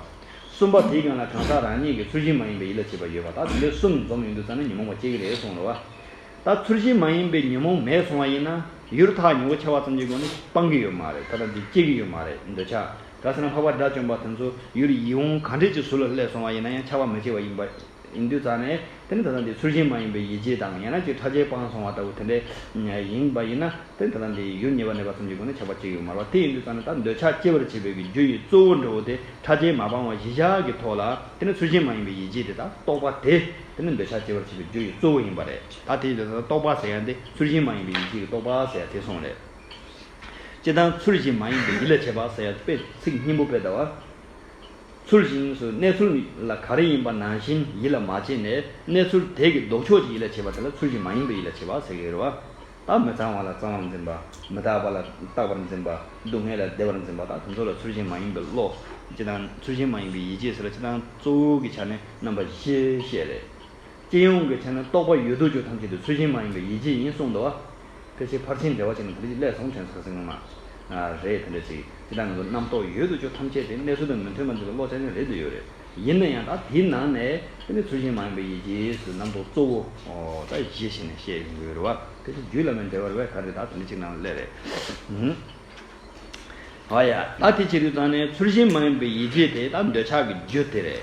གསུམ་པ་དེའི་སྒང་ལ་གང་ཟག་རང་ཉིད་ཀྱི་ཚུལ་བཞིན་མ་ཡིན་པའི་ཡིད་ལ་བྱེད་པ་ཡོད་པ། ད་དེ་འདྲའི་གསུམ་འཛོམས་ཡོང་དུས་ཙང་ནས་ཉོན་མོངས་པ་སྐྱེ་གི་རེད་གསུངས་རེད་བ། ད་ཚུལ་བཞིན་མ་ཡིན་པའི་ཉོན་མོངས་མེད་སོང་བ་ཡིན་ན་ཡུལ་ཐག་ཉེ་བོ་ཆགས་པ་ཙམ་གྱི་སྒོ་ནས་སྤང་གི་ཡོད་མ་རེད། ད་ལྟ་འདི་སྐྱེ་གི་ཡོད་མ་རེད། འདོད་ཆགས་ག་ཟེར་ན་འཕགས་པ་དགྲ་བཅོམ་པ་དེ་ཚོ་ཡུལ་ཡིད་འོང་གང་འདྲ་ཅིག་གཟུགས་ལ་སླེབས་སོང་བ་ཡིན་ན་ཡང་ཆགས་པ་མི་སྐྱེ་བ་ཡིན་པ། ཡིན་དུས་ཙང་ནས་དེ་ནི་ད་ལྟ་འདི་ཚུལ་བཞིན་མ་ཡིན་པའི་ཡིད་བྱེད་དང་ཡང་ན་ཅིག་ཕྲ་རྒྱས་སྤངས་སོང་བ་ལྟ་བུ་དེ་འདྲ་ཡིན་པ་ཡིན་ན་དེ་ནི་ད་ལྟ་འདི་ཡུལ་ཉེ་བར་གནས་པ་ཙམ་གྱི་སྒོ་ནས་ཆགས་པ་སྐྱེ་གི་ཡོད་མ་རེད་བ། དེ་ཡིན་དུས་ཙང་ནས་ད་འདོད་ཆགས་སྐྱེ་བར་བྱེད་པའི་གི་རྒྱུ་ཡི་གཙོ་བོ་འདྲ་བོ་དེ་ཕྲ་རྒྱས་མ་སྤངས་པ་གཞི་བཞག་གི་ཐོག་ལ་དེ་ནི་ཚུལ་བཞིན་མ་ཡིན་པའི་ཡིད་བྱེད་དེ་དག་རྟོག་པ་དེ་དེ་ནི་འདོད་ཆགས་སྐྱེ་བར་བྱེད་པའི་རྒྱུ་ཡི་གཙོ་བོ་ཡིན་པ་རེད། ད་དེ་ཡིན་དུས་ད་རྟོག་པ་ཟེར་ཡ་འདི་ཚུལ་བཞིན་མ་ཡིན་པའི་ཡིད་བྱེད་ཀྱི་རྟོག་པ་ཟེར་ཡ་དེ་སོང་རེད། སྤྱིར་བཏང་ཚུལ་བཞིན་མ་ཡིན་པའི་ཡིད་ལ་བྱེད་པ་ཟེར་ཡ་དཔེ་ཚིག་སྙིང་པོ་དཔེ་ལྟ་བ། ཚུལ་བཞིན་སུ་གནས་ཚུལ་ལ་ག་རེ་ཡིན་པ་ནང་བཞིན་ཡིད་ལ་མ་བྱས་ནས་གནས་ཚུལ་དེ་གི་ལྡོག་ཕྱོགས་ཀྱི་ཡིད་ལ་བྱེད་པ་དེ་ལ་ཚུལ་བཞིན་མ་ཡིན་པའི་ཡིད་ལ་བྱེད་པ་ཟེར་གྱི་ཡོད་རེད་བ། ད་མི་གཙང་བ་ལ་གཙང་བར་འཛིན་པ། མི་རྟག་པ་ལ་རྟག་པར་འཛིན་པ། སྡུག་བསྔལ་ལ་བདེ་བར་འཛིན་པ་ད་དེ་ཚོ་ལ་ཚུལ་བཞིན་མ་ཡིན་པའི་བློ། སྤྱིར་བཏང་ཚུལ་བཞིན་མ་ཡིན་པའི་ཡིད་བྱེད་ཟེར་ལ་སྤྱིར་བཏང་གཙོ་བོ་གི་ཆ་ནས་རྣམ་པ་བཞི་བཤད་རེད། སྤྱི་ཡོངས་ཀྱི་ཆ་ནས་རྟོག་པ་ཡོད་དོ་ཅོག་ཐམས་ཅད་དུ་ཚུལ་བཞིན་མ་ཡིན་པའི་ཡིད་བྱེད་ཡིན་གསུངས་འདུག་བ། ཕལ་ཆེར་ཕར་ཕྱིན་འབྲེལ་བ་བྱས་ནས་དེ་འདྲ་ཅིག་སླེབས་སོང་དྲན་སོང་ཟེར་ངོ་མ། རེད་དེ་འདྲ་ཅིག་ཅི་ལྟར་ང་ཚོ་རྣམ་རྟོག་ཡོད་དོ་ཅོག་ཐམས་ཅད་དེ་གནས་ཚུལ་དང་མི་མཐུན་པ་འདི་ལ་བློ་ཅན་ནི་རེད་དུ་ཡོད་རེད། ཡིན་ན་ཡང་ད་དེའི་ནང་ནས་དེ་ནི་ཚུལ་བཞིན་མ་ཡིན་པའི་ཡིད་བྱེད་སུ་རྣམ་རྟོག་གཙོ་བོ་ད་བཞི་བྱས་ནས་བཤད་ཡོང་གི་ཡོད་རེད་བ། ཕལ་ཆེར་རྒྱུད་བླ་མའི་འགྲེལ་པ་རེད་བས་ག་རེ་ད་དེ་འདྲ་ཅིག་ནང་ལ་སླེབས་རེད། ཨ་ཡ། ད་དེ་བྱེད་དུས་ཙང་ནས་ཚུལ་བཞིན་མ་ཡིན་པའི་ཡིད་བྱེད་དེ་ད་འདོད་ཆགས་ཀྱི་རྒྱུ་དེ་རེད།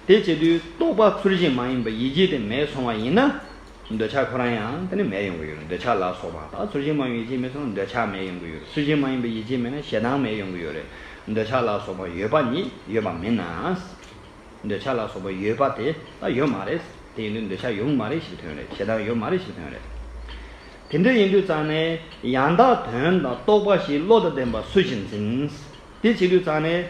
དེ་བྱེད་དུས་རྟོག་པ་ཚུལ་བཞིན་མ་ཡིན་པའི་ཡིད་བྱེད་དེ་མེད་སོང་བ་ཡིན་ན། འདོད་ཆགས་ཁོ་རང་ཡང་དེ་ནི་མེད་ཡོང་གི་ཡོད་རེད། འདོད་ཆགས་ལ་སོགས་པ་ད་ཚུལ་བཞིན་མ་ཡིན་པའི་ཡིད་བྱེད་མེད་སོང་ན་འདོད་ཆགས་མེད་ཡོང་གི་ཡོད་རེད། ཚུལ་བཞིན་མ་ཡིན་པའི་ཡིད་བྱེད་མེད་ན་ཞེ་སྡང་མེད་ཡོང་གི་ཡོད་རེད། འདོད་ཆགས་ལ་སོགས་པ་ཡོད་པ་ཉིད་ཡོད་པ་མིན་ན། འདོད་ཆགས་ལ་སོགས་པ་ཡོད་པ་དེ་ད་ཡོད་མ་རེད། དེ་ཡིན་དུས་འདོད་ཆགས་ཡོད་མ་རེད་ཞེས་པའི་དོན་རེད། ཞེ་སྡང་ཡོད་མ་རེད་ཞེས་པའི་དོན་རེད། དེ་འདྲ་ཡིན་དུས་ཙང་ནས་ཡང་དག་དོན་དང་རྟོག་པ་ཞེས་བློ་དང་ལྡན་པ་སུ་ཞིག་འཛིན། དེ་བྱེད་དུས་ཙང་ནས་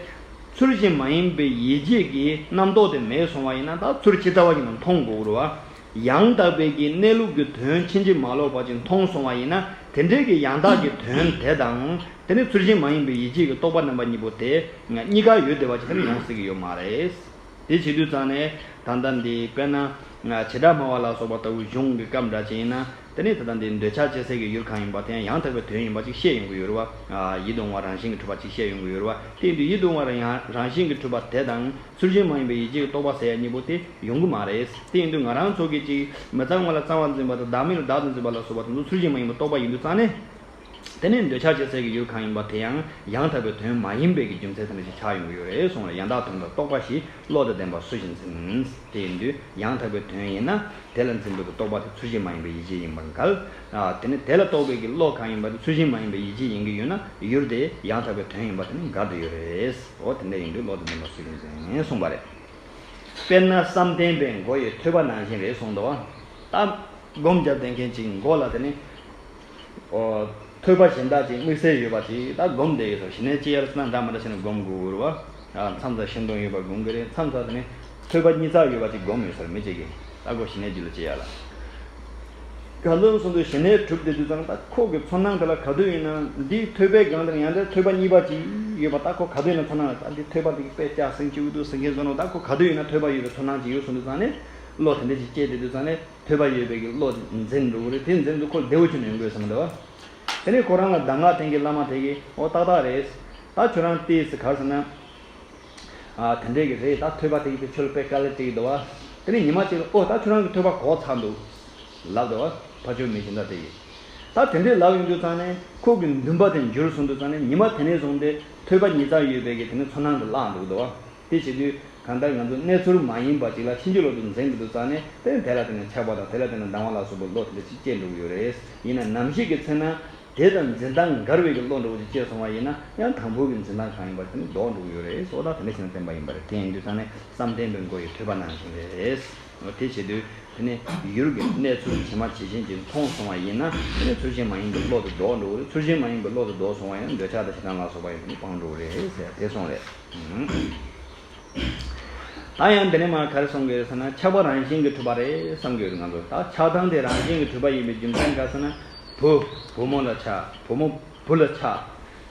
ཚུལ་བཞིན་མ་ཡིན་པའི་ཡིད་བྱེད་ཀྱི་རྣམ་རྟོག་དེ་མེད་སོང་བ་ཡིན་ན་ད་ཚུལ་ཇི་ལྟ་བ་ཡིན་ནམ་མཐོང་དགོས་རེད་བ། ཡང་དག་པའི་གི་གནས་ལུགས་ཀྱི་དོན་ཕྱིན་ཅི་མ་ལོག་པ་ཅིག་མཐོང་སོང་བ་ཡིན་ན་དེ་འདྲའི་གི་ཡང་དག་གི་དོན་དེ་དང་དེ་ནི་ཚུལ་བཞིན་མ་ཡིན་པའི་ཡིད་བྱེད་ཀྱི་རྟོག་པ་རྣམ་པ་གཉིས་པོ་དེ་གཉིས་ཀ་ཡོད་བསྡད་པ་ཅིག་དེ་ནི་ཡོང་སྲིད་ཀྱི་ཡོད་མ་རེད། དེ་བྱེད་དུས་ཙང་ནས་ད་ལྟ་འདི་དཔེར་ན་བྱེ་བྲག་སྨྲ་བ་ལ་སོགས་པ་ལྟ་བུ་གཞུང་གི་སྐབས་འདྲ་ཅིག་ཡིན་ན་དེ་ནི་ད་ལྟ་འདི་འདོད་ཆགས་སྐྱེ་སའི་གི་ཡུལ་གང་ཡིན་པ་དེ་ཡང་ཡང་དག་པའི་དོན་ཡིན་པ་ཅིག་བཤད་ཡོང་གི་ཡོད་རེད་བ། ཡིད་དུ་འོང་བ་རང་བཞིན་གྱིས་གྲུབ་པ་ཅིག་བཤད་ཡོང་གི་ཡོད་རེད་བ། དེ་ཡིན་དུས་ཡིད་དུ་འོང་བ་རང་རང་བཞིན་གྱིས་གྲུབ་པ་དེ་དང་ཚུལ་བཞིན་མ་ཡིན་པའི་ཡིད་བྱེད་ཀྱི་རྟོག་པ་ཟེར་ཡ་གཉིས་པོ་དེ་ཡོང་གི་མ་རེད། དེ་ཡིན་དུས་ང་རང་ཚོ་གིས་ཅིག་མི་གཙང་བ་ལ་གཙང་བར་འཛིན་པ་དང་བདག་མེད་ལ་བདག་ཏུ་འཛིན་པ་ལ་སོགས་པ་དེ་ཚོ་ཚུལ་བཞིན་མ་ཡིན་པའི་རྟོག་པ་ཡིན་དུས་ཙང་ནས། དེ་ནས་འདོད་ཆགས་སྐྱེ་སའི་གི་ཡུལ་གང་ཡིན་པ་དེ་ཡང་ཡང་དག་པའི་དོན་མ་ཡིན་པའི་གི་རྒྱུ་མཚན་དེ་འདྲ་ཞིག་ཆགས་ཡོང་གི་ཡོད་རེད་གསུངས་རེད། ཡང་དག་དོན་དང་རྟོག་པ་ཞེས་བློ་དང་ལྡན་པ་སུ་ཞིག་འཛིན། དེ་ཡིན་དུས་ཡང་དག་པའི་དོན་ཡིན་ན་དེ་ལ་འཛིན་པའི་གི་རྟོག་པ་དེ་ཚུལ་བཞིན་མ་ཡིན་པའི་ཡིད་བྱེད་ཡིན་པར་འགལ། དེ་ནས་དེ་ལ་རྟོག་པའི་གི་བློ་གང་ཡིན་པ་དེ་ཚུལ་བཞིན་མ་ཡིན་པའི་ཡིད་བྱེད་ཡིན་གྱི་ཡོད་ན་ཡུལ་དེ་ཡང་དག་པའི་དོན་ཡིན་པ་དེ་ནི་འགལ་དུ་ཡོད་རེད། འོ་དེ་འདྲ་ཡིན་དུས་བློ་དང་ལྡན་པ་སུ་ཞིག་འཛིན་གསུངས་པ་རེད། དཔེར་ན་བསམ་གཏན་པའི་མགོ་ཡི་ཐོད་པ་ནང་བཞིན་རེད་གསུངས་འདུག་བ། ད་སྒོམ་རྒྱབ་བསྡད་མཁན་ཅིག་མགོ་ལ་དེ་ནི། ཨོ། ཐོད་པ་གཞན་དག་ཅིག་དམིགས་བསལ་ཡོད་པ་ཅིག་ད་སྒོམ་བསྡད་ཡོད་ཟེར། ཞི་གནས་ཅི་ཡར་ན་འདྲ་མ་འདྲ་བྱས་ནས་སྒོམ་དགོས་རེད་བ། ཨ། མཚམས་མཚམས་ཤིང་སྡོང་ཡོད་པ་སྒོམ་གི་རེད། མཚམས་མཚམས་དེ་ནི་ཐོད་པ་གཉིས་ཚར་ཡོད་པ་ཅིག་སྒོམ་ཡོད་ཟེར་མི་ཅིག་གིས། ད་ཁོ་ཞི་གནས་རྒྱུད་ལ་སྐྱེ་ཡ་ལ། གང་འདུག་གསུངས་དུས་ཞི་གནས་གྲུབ་བསྡད་དུས་ཙང་ད་ཁོ་གི་ཚོར་སྣང་དེ་ལ་ག་དུས་ཡིན་ན་འདིའི་ཐོད་པའི་སྒང་དེར་ཡང་དེར་ཐོད་པ་གཉིས་པ་ཅིག་ཡོད་པ་ད་ཁོ་ག་དུས་ཡིན་ན་ཚོར་སྣང་ལ་ད་འདི་ཐོད་པ་འདི་དཔེ་སྐྱ་སེང་སྐྱུག་འདུག་ཟེར་མཁན་བཟོ་ནོ་ད་ཁོ་ག་དུས་ཡིན་ན་ཐོད་པ་ཡོད་པའི་ཚོར་སྣང་ཅིག་ཡོད་གསུངས་དུས་ཙང་ནས། བློ་དེ་འདྲ་ཞིག་སྐྱེས་བསྡད་དུས་ཙང་ནས་ཐོས་པ་ཡོད་པའི་གི་བློ་དེ་འཛིན་འགྲོ་གི་རེད། དེ་འཛིན་དུས་ཁོ་བདེ་བོ་ཅིག་ཡོང་དགོས་བསམ་འདུག་བ། དེ་ནས་ཁོ་རང་ལ་གདམས་ངག་སྟོན་མཁན་བླ་མ་དེ་གིས་འོ་ཏག་ཏག་རེད། ད་ཁྱོད་རང་ཏོག་ཙམ་ག་རེ་ཟེར་ན། ཨ་དེ་འདྲས་ཀྱི་རེད། ད་ཐོས་པ་དེ་གི་དེ་ཁྱོད་ལ་དཔེ་དཀའ་ལས་སྤྲད་ཀྱི་འདུག་བ། དེ་ནས་ཉི་མ་གཅིག་ལ་ཨོ་ད་ཁྱོད་རང་གི་ཐོས་པ་གོ་ཚར་འདུག་ལབ་འདུག་བ། ཕ་ཆོས་མི་སྦྱིན་བདག་དེ་གིས། ད་དེ་འདྲས་ལབ་ཡོང་དུས་ཙང་ནས་ཁོ་གི་འདུན་པ་དེ་འགྱུར་སོང་དུས་ཙང་ནས་ཉི་མ་དེ་ནས་བཟུང་སྟེ་ཐོས་པ་ཉིས་རྩ་ཡོད་པའི་གི་དེ་ནས་ཚོར་སྣང་དེ་བརླག་འགྲོ་གི་འདུག་བ། དེ་བྱེད་དུས་གང་ལྟར་ང་ཚོ་གནས་ཚུལ་མ་ཡིན་པ་ཅིག་ལ་ཕྱིན་ཅི་ལོག་ཏུ་འཛིན་དགོས་དུས་ཙང་ནས་དེ་ནས་དེ་ལ་དེ་ནས་ཆགས་པ་དང་དེ་ལ་དེ་ནས་སྡང་བ་ལ་སོགས་པའི་བློ་དེ་འདྲ་ཅིག་སྐྱེ་འགྲོ་གི་ཡོད་རེད། ཡིན་ན་ནམ་ཞིག་གི་ཚེ་ན། དེ་དང་འཛིན་སྟངས་འགལ་བའི་གི་བློ་འདྲ་བོ་ཅིག་སྐྱེས་སོང་བ་ཡིན་ན་ཡང་དང་པོ་གི་འཛིན་སྟངས་གང་ཡིན་པ་དེ་ནི་ལྡོག་འགྲོ་གི་ཡོད་རེད། སོ་ད་དེ་འདྲ་བྱས་ན་བསྟན་པ་ཡིན་པ་རེད། དེ་ཡིན་དུས་ཙང་ནས་བསམ་གཏན་པའི་སྒོ་ཡི་ཐོས་པ་ནང་བཞིན་རེད། དེ་བྱེད་དུས་དེ་ནི་ཡུལ་གྱི་གནས་ཚུལ་ཇི་མ་ཇི་བཞིན་ཅིག་མཐོང་སོང་བ་ཡིན་ན་དེ་ནི་ཚུལ་བཞིན་མ་ཡིན་པའི་བློ་དེ་ལྡོག་འགྲོ་གི་རེད། ཚུལ་བཞིན་མ་ཡིན་པའི་བློ་དེ་ལྡོག་སོང་བ་ཡིན་ན་འདོད་ཆགས་དང་ཞེ་སྡང་ལ་སོགས་པ་ཡིན་དེ་ནི་སྤངས་འགྲོ་གི་རེད་ཟེར་དེ་གསུངས་རེད། ད་ཡང་འདི་ནས་མར་ག་རེ་གསུང་གི་རེད་ཟེར་ན། ཆགས་པ་རང་བཞིན་གྱིས་གྲུབ་པ་རེད་བསམ་གྱི་ཡོད་རེད་ང་ཚོ། ད་ཆགས་སྡང་དེ་རང་བཞིན་གྱིས་གྲུབ་པ་ཡིན་པའི་རྒྱུ་མཚན་ག་ཟེར་ན། བུ་བུ་མོ་ལ་ཆགས། བུ་མོ་བུ་ལ་ཆགས།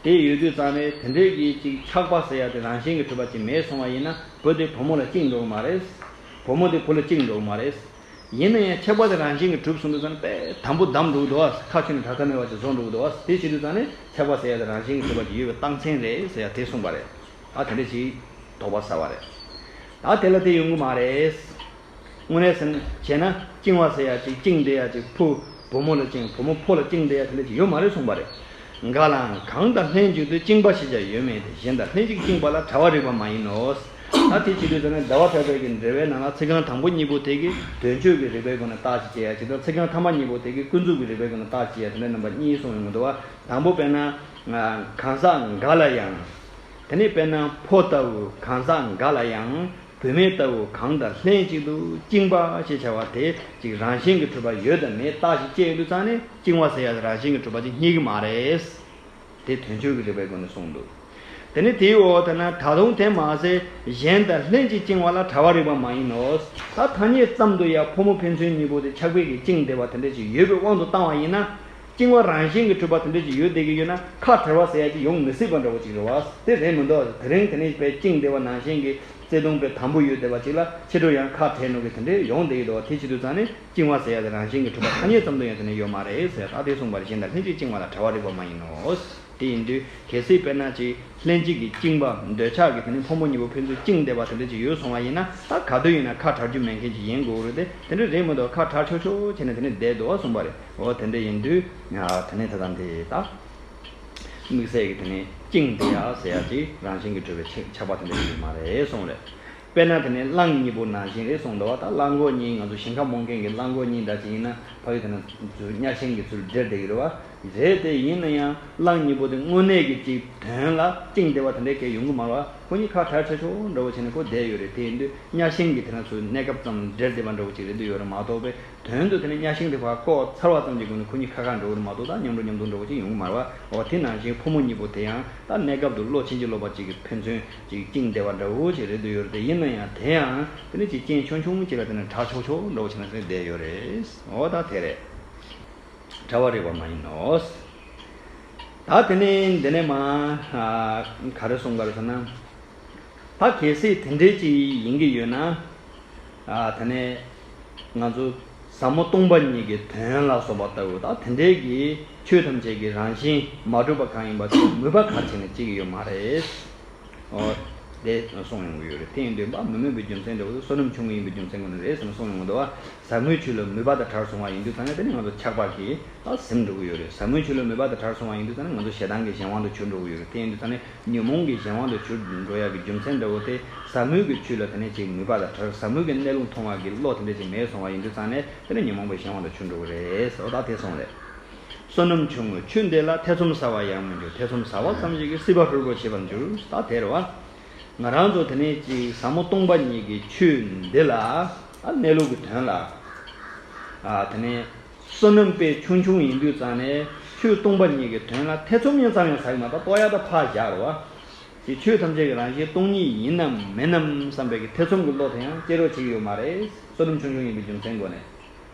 དེ་ཡོད་དུས་ཙང་ནས་དེ་འདྲའི་གི་ཅིག་ཆགས་པ་ཟེར་ཡ་དེ་རང་བཞིན་གྱིས་གྲུབ་པ་ཅིག་མེད་སོང་བ་ཡིན་ན་བུ་དེ་བུ་མོ་ལ་བཅིངས་འགྲོ་གི་མ་རེད། བུ་མོ་དེ་བུ་ལ་བཅིངས་འགྲོ་གི་མ་རེད། ཡིན་ན་ཡང་ཆགས་པ་དེ་རང་བཞིན་གྱིས་གྲུབ་སོང་དུས་ཙང་ནས་དཔེ་དམ་པོ་བསྡམས་འགྲོ་གི་འདུག་བ། ཁ་ཆེ་ནས་དྲག་མཐའ་མེད་པ་ཅིག་བཟོ་འགྲོ་གི་འདུག་བ། དེ་བྱེད་དུས་ཙང་ནས་ཆགས་པ་ཟེར་ཡ་དེ་རང་བཞིན་གྱིས་གྲུབ་པ་ཅིག་ཡོད་པའི་རྟགས་མཚན་རེད་ཟེར་ཡ་དེ་གསུངས་པ་རེད། ད་དེ་འདྲ་ཞིག་དོགས་པ་ཟ་བ་རེད། ད་དེ་ལ་དེ་ཡོང་གི་མ་རེད། དངོས་གནས་ཟེར་ན་བྱས་ན་བཅིང་བ་ཟེར་ཡ་ཅིག་བཅིངས་བསྡད་ཡ་ཅིག་བུ་བུ་མོ་ལ་བཅིངས། བུ་མོ་ཕོ་ལ་བཅིངས་བསྡད་ཡ་དེ་འདྲ་ཅིག་ཡོད་མ་རེད་གསུངས་པ་རེད། འགའ་ལའང་གང་དང་ལྷན་ཅིག་ཏུ་བཅིངས་པ་ཞེས་བྱ་ཡོད་མིན་ཏེ། གཞན་དང་ལྷན་ཅིག་བཅིངས་པ་ལ་བྲལ་བར་རིགས་པ་མ་ཡིན་ནོ། ད་དེ་བྱེད་དུས་ཙམ་ནས་ཟླ་བ་གྲགས་པའི་གི་འགྲེལ་པའི་ནང་ལ་ཚིག་རྐང་དང་པོ་གཉིས་པོ་དེ་གི་དོན་གཅོད་ཀྱི་རིགས་པའི་སྒོ་ནས་བརྟག་དཔྱད་བྱེད་ཡ་ཅིག་དང་། ཚིག་རྐང་ཐ་མ་གཉིས་པོ་དེ་གི་ཀུན་རྫོབ་ཀྱི་རིགས་པའི་སྒོ་ནས་བརྟག་དཔྱད་བྱེད་ཡ་དེ་འདྲ་རྣམ་པ་གཉིས་གསུངས་ཡོང་གི་འདུག་བ། དང་པོ་དཔེར་ན། གང་ཟག་འགའ་ལ་ཡང་། དེ་ནས་དཔེར་ན་ཕོ་ལྟ་བུ་གང་ཟག་འགའ་ལ་ཡང་བུད་མེད་ལྟ་བུ་གང་དང་ལྷན་ཅིག་ཏུ་བཅིངས་པ་ཞེས་བྱ་བ་དེ་ཅིག་རང་བཞིན་གྱིས་གྲུབ་པ་ཡོད་དམ་མེད་བརྟག་ཞིབ་བྱས་ཡོང་དུས་ཙང་ནས་བཅིང་བ་ཟེར་ཡ་དེ་རང་བཞིན་གྱིས་གྲུབ་པ་ཅིག་རྙེད་ཀྱི་མ་རེད། དེ་དོན་གཅོད་ཀྱི་རིགས་པའི་སྒོ་ནས་གསུངས་འདུག་དེ་ནས་དེའི་འོག་དེ་ན་ད་དུང་དེ་མ་ཟད་གཞན་དང་ལྷན་ཅིག་བཅིང་བ་ལ་བྲལ་བར་རིགས་པ་མ་ཡིན་ནོ། ད་ཐ་སྙད་ཙམ་དུ་ཡང་ཕོ་མོ་ཕན་ཚུན་གཉིས་པོ་དེ་ཆགས་པའི་གི་བཅིངས་བསྡད་པ་དེ་འདྲ་ཅིག་ཡོད་པའི་དབང་དུ་བཏང་བ་ཡིན་ན། བཅིང་བ་རང་བཞིན་གྱིས་གྲུབ་པ་དེ་འདྲ་ཅིག་ཡོད་བསྡད་ཀྱི་ཡོད་ན་ཁ་བྲལ་བ་ཟེར་ཡ་ཅིག་ཡོང་མི་སྲིད་པ་འདྲ་བོ་ཅིག་རེད་བ། དེ་རེད་མི་འདུག་དེ་རིང་དེ་ནས་དཔེ་བཅིངས་བསྡད་པ་ནང་བཞིན་གྱི་བརྩེ་དུང་དཔེ་དམ་པོ་ཡོད་བསྡད་པ་ཅིག་ལ་ཕྱི་དྲོ་ཡང་ཁ་བྲལ་ནོ་གི་དེ་འདྲ་ཡོང་བསྡད་ཀྱི་འདུག་དེ་བྱེད་དུས་ཙང་ནས་བཅིང་བ་ཟེར་ཡ་དེ་རང་བཞིན་གྱིས་གྲུབ་པ་ཐ་སྙད་ཙམ་དུ་ཡང་དེ་ནས་ཡོད་མ་རེད་ཟེར་ཡ་ད་དེ་གསུངས་པ་རེད། གཞན་དང་ལྷན་ཅིག་བཅིང་བ་ལ་བྲལ་བར་རིགས་པ་མ་ཡིན་ནོ། དེ་ཡིན་དུས་གལ་སྲིད་དཔེར་ན་ཅིག་ལྷན་ཅིག་གིས་བཅིངས་པ་འདོད་ཆགས་ཀྱིས་དེ་ནས་ཕོ་མོ་གཉིས་པོ་ཕན་ཚུན་བཅིངས་བསྡད་པ་དེ་འདྲ་ཅིག་ཡོད་སོང་བ་ཡིན་ན་ད་ག་དུས་ཡིན་ན་ཁ་བྲལ་རྒྱུ་མེད་མཁན་ཅིག་ཡིན་དགོས་རེད་དེ། དེ་འདྲ་རེད་མི་འདུག་ཁ་བྲལ་ཆོག་ཆོག་བྱས་ནས་དེ་ནས་བསྡད་འདུག་གསུངས་པ་རེད། འོ་དེ་འདྲ་ཡིན་དུས་ང་དེ་ནས་ད་ལྟ་འདི་ད་དམིགས་བསལ་གྱི་དེ་ནས་བཅིངས་བསྡད་ཡ་ཟེར་ཡ་ཅིག་རང་བཞིན་གྱིས་གྲུབ་པའི་ཆགས་པ་དེ་འདྲ་ཡིན་མ་རེད་གསུངས་རེད། དཔེར་ན་དེ་ནས་གླང་གཉིས་པོ་ནང་བཞིན་རེད་གསུངས་འདུག་བ། ད་གླང་མགོ་གཉིས་ང་ཚོ་ཞིང་ཁ་རྨོ་མཁན་གྱི་གླང་མགོ་གཉིས་འདྲ་ཅིག་ཡིན་ན་ཕ་གི་དེ་ན་ཚུར་གཉའ་ཤིང་གི་ཚུར་འདྲེད་བསྡད་ཀྱི་རེད་བ། རེད་དེ་ཡིན་ན་ཡང་གླང་གཉིས་པོ་དེ་དངོས་གནས་ཀྱི་ཅིག་དོན་ལ་བཅིངས་བསྡད་པ་དེ་འདྲའི་སྐད་ཡོང་གི་མ་རེད་བ། ཁོ་གཉིས་ཁ་བྲལ་ཆོག་ཆོག་འདྲ་བོ་བྱས་ནས་ཁོ་བསྡད་ཡོད་རེད། དེ་ཡིན་དུས་གཉའ་ཤིང་གི་དེ་ན་ཚུར་གནས་སྐབས་ཙམ་འདྲེད་བསྡད་པ་འདྲ་བོ་ཅིག་རེད་འདུག་ཡོད་རེད་མ་གཏོགས་པའི་དོན་དུ་དེ་ནས་གཉའ་ཤིང་དེ་ཕར་བཀོག་ཚར་བ་ཙམ་གྱི་སྒོ་ནས་ཁོ་གཉིས་ཁ་ཁ་འགྲོ་གི་རེད་མ་གཏོགས་ད་མཉམ་འགྲོ་མཉམ་འདུག་འདྲ་བོ་ཅིག་ཡོང་གི་མ་རེད་བ། འོ་དེ་ནང་བཞིན་ཕོ་མོ་གཉིས་པོ་དེ་ཡང་ད་གནས་སྐབས་དུ་བློ་ཕྱིན་ཅི་ལོག་པ་ཅིག་གིས་ཕན་ཚུན་ཅིག་བཅིངས་བསྡད་པ་འདྲ་བོ་ཅིག་རེད་འདུག་ཡོད་རེད་དེ། ཡིན་ན་ཡང་དེ་ཡང་དེ་ནས་ཅིག་རྐྱེན་ཆུང་ཆུང་ཅིག་ལ་དེ་ནས་བྲལ་ཆོག་ཆོག་འདྲ་བོ་བྱས་ན་དེ་ནས་བསྡད་ཡོད་རེད། འོ་ད་དེ་རེད། བྲལ་བར་རིགས་པ་མ་ཡིན་ནོ། ད་དེ་ནས་འདི་ནས་མ་ག་རེ་གསུངས་ག་རེ་ཟེར་ན། ད་གལ་སྲིད་དེ་འདྲའི་ཅིག་ཡིན་གྱི་ཡོད་ན། ཨ་དེ་ནས་ང་ཚོ་ཟབ་མོ་སྟོང་པ་ཉིད་ཀྱི་དོན་ལ་སོགས་པ་ལྟ་བུ་ད་དེ་འདྲའི་གི་ཆོས་ཐམས་ཅད་ཀྱི་རང་བཞིན་མ་གྲུབ་པ་གང་ཡིན་པ་དེ་མོས་པ་ག་རེ་བྱས་ནས་སྐྱེ་གི་ཡོད་མ་རེད། ཨོ། དེ་གསུངས་ཡོང་གི་ཡོད་རེད། དེ་ཡིན་དུས་མ་མོས་མོས་པའི་རྒྱུ་མཚན་འདྲ་བོ་བསོད་ནམས་ཆུང་ངུ་ཡིན་པའི་རྒྱུ་མཚན་ཀུན་ནས་རེད་ཟེར་ནས་གསུངས་ཡོང་གི་འདུག་བ། ཟབ་མོའི་ཆོས་ལ་མོས་པ་དང་བྲལ་སོང་བ་ཡིན་དུས་ཙང་ནས་དེ་ནི་ང་ཚོ་ཆགས་པ་གིས་ད་ཟིན་འགྲོ་གི་ཡོད་རེད། ཟབ་མོའི་ཆོས་ལ་མོས་པ་དང་བྲལ་སོང་བ་ཡིན་དུས་ཙང་ནས་ང་ཚོ་ཞེ་སྡང་གི་གཞན་དབང་དུ་གྱུར་འགྲོ་གི་ཡོད་རེད། དེ་ཡིན་དུས་ཙང་ནས་ཉོན་མོངས་ཀྱི་གཞན་དབང་དུ་གྱུར་འགྲོ་ཡག་གི་རྒྱུ་མཚན་འདྲ་བོ་དེ་ཟབ་མོའི་གི་ཆོས་ལ་དེ་ནས་ཅིག་མོས་པ་དང་བྲལ། ཟབ་མོའི་གི་གནས་ལུགས་མཐོང་བ་གི་བློ་དེ་འདྲ་ཅིག་མེད་སོང་བ་ཡིན་དུས་ཙང་ནས་དེ་ནི་ཉོན་མོངས་པའི་གཞན་དབང་དུ་གྱུར་འགྲོ་གི་རེད་ཟེར་བ་ད་དེ་གསུངས་རེད། བསོད་ནམས་ཆུང་ངུས་ཆོས་འདི་ལ་ཐེ་ཚོམ་ཟ་བར་ཡང་མི་འགྱུར། ཐེ་ཚོམ་ཟ་བ་ཙམ་ཞིག་གིས་སྲིད་པ་ཧྲིལ་པོར་ཤེས་པར་འགྱུར། ད་དེ་རེད་བ། ང་རང་ཚོ་དེ་ནས་ཅིག་ཟབ་མོ་སྟོང་པ་ཉིད་ཀྱི་ཆོས་འདི་ལ་ཨ་གནས་ལུགས་ཀྱི་དོན་ལ་ཨ་དེ་ནས་བསོད་ནམས་དཔེ་ཆུང་ཆུང་ཡིན་དུས་ཙང་ནས་ཆོས་སྟོང་པ་ཉིད་ཀྱི་དོན་ལ་ཐེ་ཚོམ་ཡང་ཙམ་ཡང་ཟ་གི་མ་གཏོགས་རྟོགས་ཡག་ད་ཕར་བཞག་རེད་བ། དེ་ཆོས་ཐམས་ཅད་ཀྱི་རང་བཞིན་སྟོང་ཉིད་ཡིན་ནམ་མིན་ནམ་བསམ་པའི་གི་ཐེ་ཚོམ་གྱི་བློ་དེ་ཡང་སྐྱེ་རོགས་བྱེད་ཀྱི་ཡོད་མ་རེད། བསོད་ནམས་ཆུང་ཆུང་ཡིན་པའི་རྒྱུ་མཚན་སྒོ་ནས།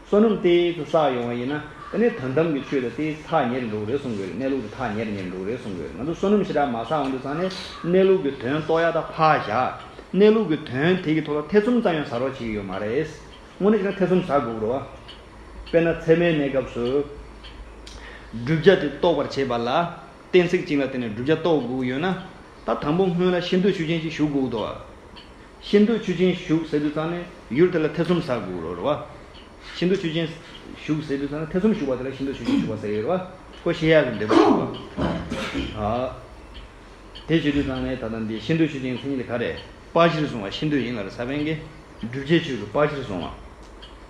བསོད་ནམས་དེ་ཚོ་བསགས་ཡོང་བ་ཡིན་ན་དེ་ནས་དོན་དམ་གྱི་ཆོས་དེ་དེ་ཐག་ཉེ་རུ་འགྲོ་གི་རེད་གསུང་གི་ཡོད་རེད། གནས་ལུགས་དེ་ཐག་ཉེ་རུ་ཉེ་རུ་འགྲོ་གི་རེད་གསུང་གི་ཡོད་རེད། ང་ཚོ་བསོད་ནམས་ཞེ་དྲག་མ་བསགས་འོང་དུས་ཙང་ནས་གནས་ལུགས་ཀྱི་དོན་རྟོགས་ཡག་ད་ཕར་བཞག་གནས་ལུགས་ཀྱི་དོན་དེ་གི་ཐོག་ལ་ཐེ་ཚོམ་ཙམ་ཡང་ཟ་རོགས་བྱེད་ཀྱི་ཡོད་མ་རེད། དངོས་གནས་བྱས་ན་ཐེ་ཚོམ་ཟ་དགོས་རེད་བ། དཔེར་ན་ཚད་མའི་གནས་སྐབས་སུ་བསྒྲུབ་བྱ་དེ་རྟོགས་པར་བྱེད་པ་ལ་གཏན་ཚིགས་གཅིག་ལ་བརྟེན་ནས་བསྒྲུབ་བྱ་རྟོགས་དགོས་ཀྱི་ཡོད་ན། ད་དང་པོ་སྔོན་ལ་ཤེས་འདོད་ཆོས་ཅན་ཅིག་ཞུགས་དགོས་འདུག་བ། ཤེས་འདོད་ཆོས་ཅན་ཞུགས་ཟེར་དུས་ཙང་ནས་ཡུལ་དེ་ལ་ཐེ་ཚོམ་ཟ་དགོས་རེད་བ། ཤེས་འདོད་ཆོས་ཅན་ཞུགས་ཟེར་དུས་ཙང་ནས་ཐེ་ཚོམ་ཞུགས་པ་དེ་ལ་ཤེས་འདོད་ཆོས་ཅན་ཞུགས་པ་ཟེར་གྱི་ཡོད་རེད་བ། ཁོ་ཤེས་ཡག་གི་འདོད་པ་ཞུགས་པ། ཨ། དེ་བྱེད་དུས་ཙང་ནས་ད་ལྟ་འདི་ཤེས་འདོད་ཆོས་ཅན་གྱི་མཚན་ཉིད་དེ་ག་རེ། དཔའ་གཞིར་བཟུང་བ་ཤེས་འདོད་ཡིན་ལ་རེ་ས་བན་གྱི། བསྒྲུབ་བྱའི་ཆོས་ཀྱི་དཔའ་གཞིར་བཟུང་བ།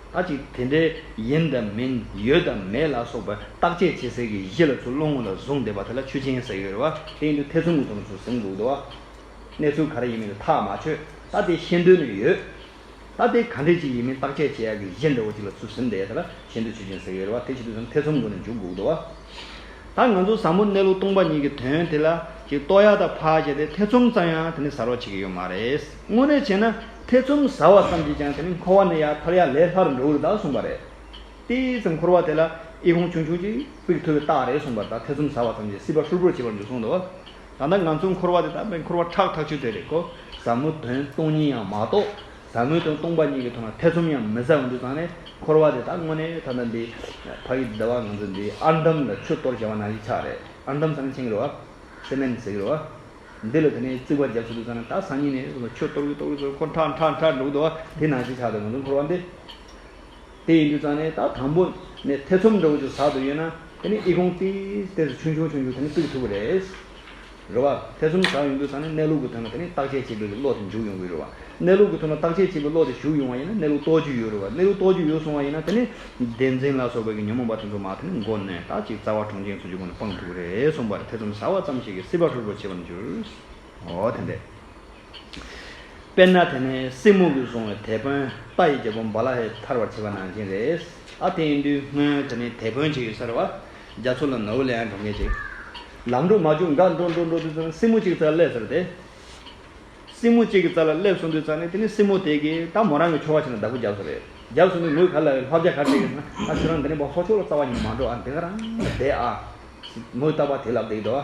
ད་ཅིག་དེ་འདྲའི་ཡིན་དང་མིན་ཡོད་དང་མེད་ལ་སོགས་པའི་བརྟག་དཔྱད་བྱེད་སའི་གི་གཞི་ལ་ཚུར་བློ་ངོ་ལ་བཟུང་བསྡད་པ་དེ་ལ་ཆོས་ཅན་ཟེར་གྱི་ཡོད་རེད་བ། དེ་ཡིན་དུས་ཐེ་ཚོམ་གྱི་ཐོག་ནས་ཚུར་ཟིན་དགོས་འདུག་བ། གནས་ཚུལ་ག་རེ་ཡིན་མིན་ལ་ཐག་མ་ཆོད། ད་དེ་ཤེས་འདོད་ནི་ཡོད། ད་དེ་ག་འདྲས་ཅིག་ཡིན་མིན་བརྟག་དཔྱད་བྱེད་ཡག་གི་གཞི་འདྲ་བོ་ཅིག་ལ་ཚུར་ཟིན་བསྡད་ཡ་དེ་ལ་ཤེས་འདོད་ཆོས་ཅན་ཟེར་གྱི་ཡོད་རེད་བ། དེ་བྱེད་དུས་ཙང་ཐེ་ཚོམ་སྒོ་ནས་འཇུག་དགོས་འདུག་བ། ད་ང་ཚོ་ཟབ་མོ་གནས་ལུགས་སྟོང་པ་ཉིད་ཀྱི་དོན་དེ་ལ་ཅིག་རྟོགས་ཡ་དང་ཕར་བཞག་སྟེ་ཐེ་ཚོམ་ཙམ་ཡང་དེ་ནི་ཟ་རོགས་བྱེད་ཀྱི་ཡོད་མ་རེད། དངོས་གནས་བྱས་ན་ཐེ་ཚོམ་ཟ་བ་ཙམ་གྱིས་ཀྱང་དེ་ནི་འཁོར་བ་ནས་ཡར་ཐར་ཡ་ལས་སླ་རུ་འགྲོ་གི་རེད་ད་གསུངས་པ་རེད། དེའི་ཙམ་འཁོར་བ་དེ་ལ་ཨི་ཁུང་ཆུང་ཆུང་ཅིག་ཕུག་ཐུབ་པའི་རྟགས་རེད་གསུངས་པ་རེད། ད་ཐེ་ཚོམ་ཟ་བ་ཙམ་གྱིས་སྲིད་པ་ཧྲུལ་པོར་བྱེད་པར་འགྱུར་གསུངས་འདུག་བ། ད་ལྟ་ང་ཚོ་འཁོར་བ་དེ་ད་དཔེ་འཁོར་བ་ཁྲག་ཐག་ཆོད་དེ་རེད་ཀོ། ཟབ་མོ་དོན་སྟོང་ཉིད་ཡང་མ་རྟོགས། ཟབ་མོའི་དོན་སྟོང་པ་ཉིད་ཀྱི་ཐོག་ན་ཐེ་ཚོམ་ཡང་མི་ཟ་འོང་དུས་ཙང་ནས་འཁོར་བ་དེ་ད་དངོས་གནས་ད་ལྟ་འདི་ཕ་གི་ཟླ་བ་ང་ཚོ་འདི་ཨར་འདམ་ལ་ཆུ་གཏོར་བྱ་བ་ནང་བཞིན་ཆགས་རེད། ཨར་འདམ་ཟེར་ན་མཁྱེན་གྱི་རེད་བ། སི་མེན་ཟེར་གྱི་རེད་བ། འདི་ལ་དེ་ནས་རྩིག་པ་བརྒྱབ་ཚུལ་དུས་ཙང་ནས་ད་སང་ཉིན་ནས་ཆུ་གཏོར་གྱི་གཏོར་གྱི་གཏོར་གྱི་ཁོ་ཁྲག་ཁྲག་ཁྲག་འགྲོ་གི་འདུག་བ། དེ་ནང་བཞིན་ཆགས་འདུག་ང་ཚོ་འཁོར་བ་འདི། དེ་ཡིན་དུས་ཙང་ནས་ད་དང་པོ་ནས་ཐེ་ཚོམ་འདྲ་བོ་ཅིག་ཟ་འདོད་ཡོད་ན་དེ་ནས་ཨི་ཁུང་ཏིས་ཏིས་ཆུང་ཆུང་ཆུང་ཆུང་དེ་ནས་བཙུགས་ཐུབ་ཀྱི་རེད། རེད་བ། ཐེ་ཚོམ་ཟ་ཡོང་དུས་ཙང་ནས་གནས་ལུགས་ཀྱི་ཐོག་ནས་དེ་ནས་བརྟག་དཔྱད་བྱེད་པའི་བློ་དེ་འཇུག་ཡོང་གི་རེད་བ། གནས་ལུགས་ཀྱི་ཐོག་ནས་བརྟག་དཔྱད་བྱེད་པའི་བློ་དེ་ཞུགས་ཡོང་བ་ཡིན་ན་གནས་ལུགས་རྟོགས་རྒྱུ་ཡོད་རེད་བ། གནས་ལུགས་རྟོགས་རྒྱུ་ཡོད་སོང་བ་ཡིན་ན་དེ་ནས་བདེན་འཛིན་ལ་སོགས་པའི་གི་ཉོན་མོངས་པ་དེ་ཚོ་མར་དེ་ནས་མགོ་གནོན་ད་ཅིག་རྩ་བ་གྲོང་ཁྱེར་ཚོ་ཅིག་སྒོ་ནས་སྤང་ཐུབ་ཀྱི་རེད་གསུངས་པ་རེད། ཐེ་ཚོམ་ཟ་བ་ཙམ་ཞིག་གིས་སྲིད་པ་ཧྲུལ་པོར་བྱེད་པར་འགྱུར། འོ་དེ་འདྲས། དཔེར་ན་དེ་ནས་སྲིན་མོ་གིས་བཟུང་བའི་དེད་དཔོན་རྟ་ཡི་རྒྱལ་པོ་བ་ལ་ཧས་ཐར་བར་བྱེད་པ་ནང་བཞིན་རེད། ཨ་དེ་ཡིན་དུས་སྔོན་དེ་ནས་དེད་དཔོན་ཅིག་ཡོད་ས་རེད་བ། རྒྱ་མཚོ་ལ་ནོར་བུ་ལེན་ཡང་འགྲོ་མཁན་ཅིག་ལམ་འགྲོ་མ་བཅུག་འགའ་འགྲོ་འགྲོ་འགྲོ་དུས་ཙམ་སྲིན་མོ་གཅིག་རྩ་སླེབས་ཟེར་ཏེ། སྲིན་མོ་གཅིག་གི་རྩ་ལ་སླེབས་སོང་དུས་ཙམ་ནས་དེ་ནས་སྲིན་མོ་དེ་གིས་ད་མོ་རང་གི་ཁྱོ་ག་ཆེ་ན་བདག་པོ་རྒྱབ་སོང་རེད། རྒྱབ་སོང་དུས་མོས་ག་ལ་བསླབ་བྱ་ག་རེ་བྱེད་ཀྱི་ན་ཨ་ཁྱོད་རང་འདི་ནས་བ་ལྷོ་ཕྱོགས་ལ་རྩ་བ་ཉིད་མ་འགྲོ་ཨ་འདི་ག་རང་ལ་བསྡད་ཨ། མོས་རྟག་པར་དེ་ལབ་བསྡད་ཀྱི་འདུག་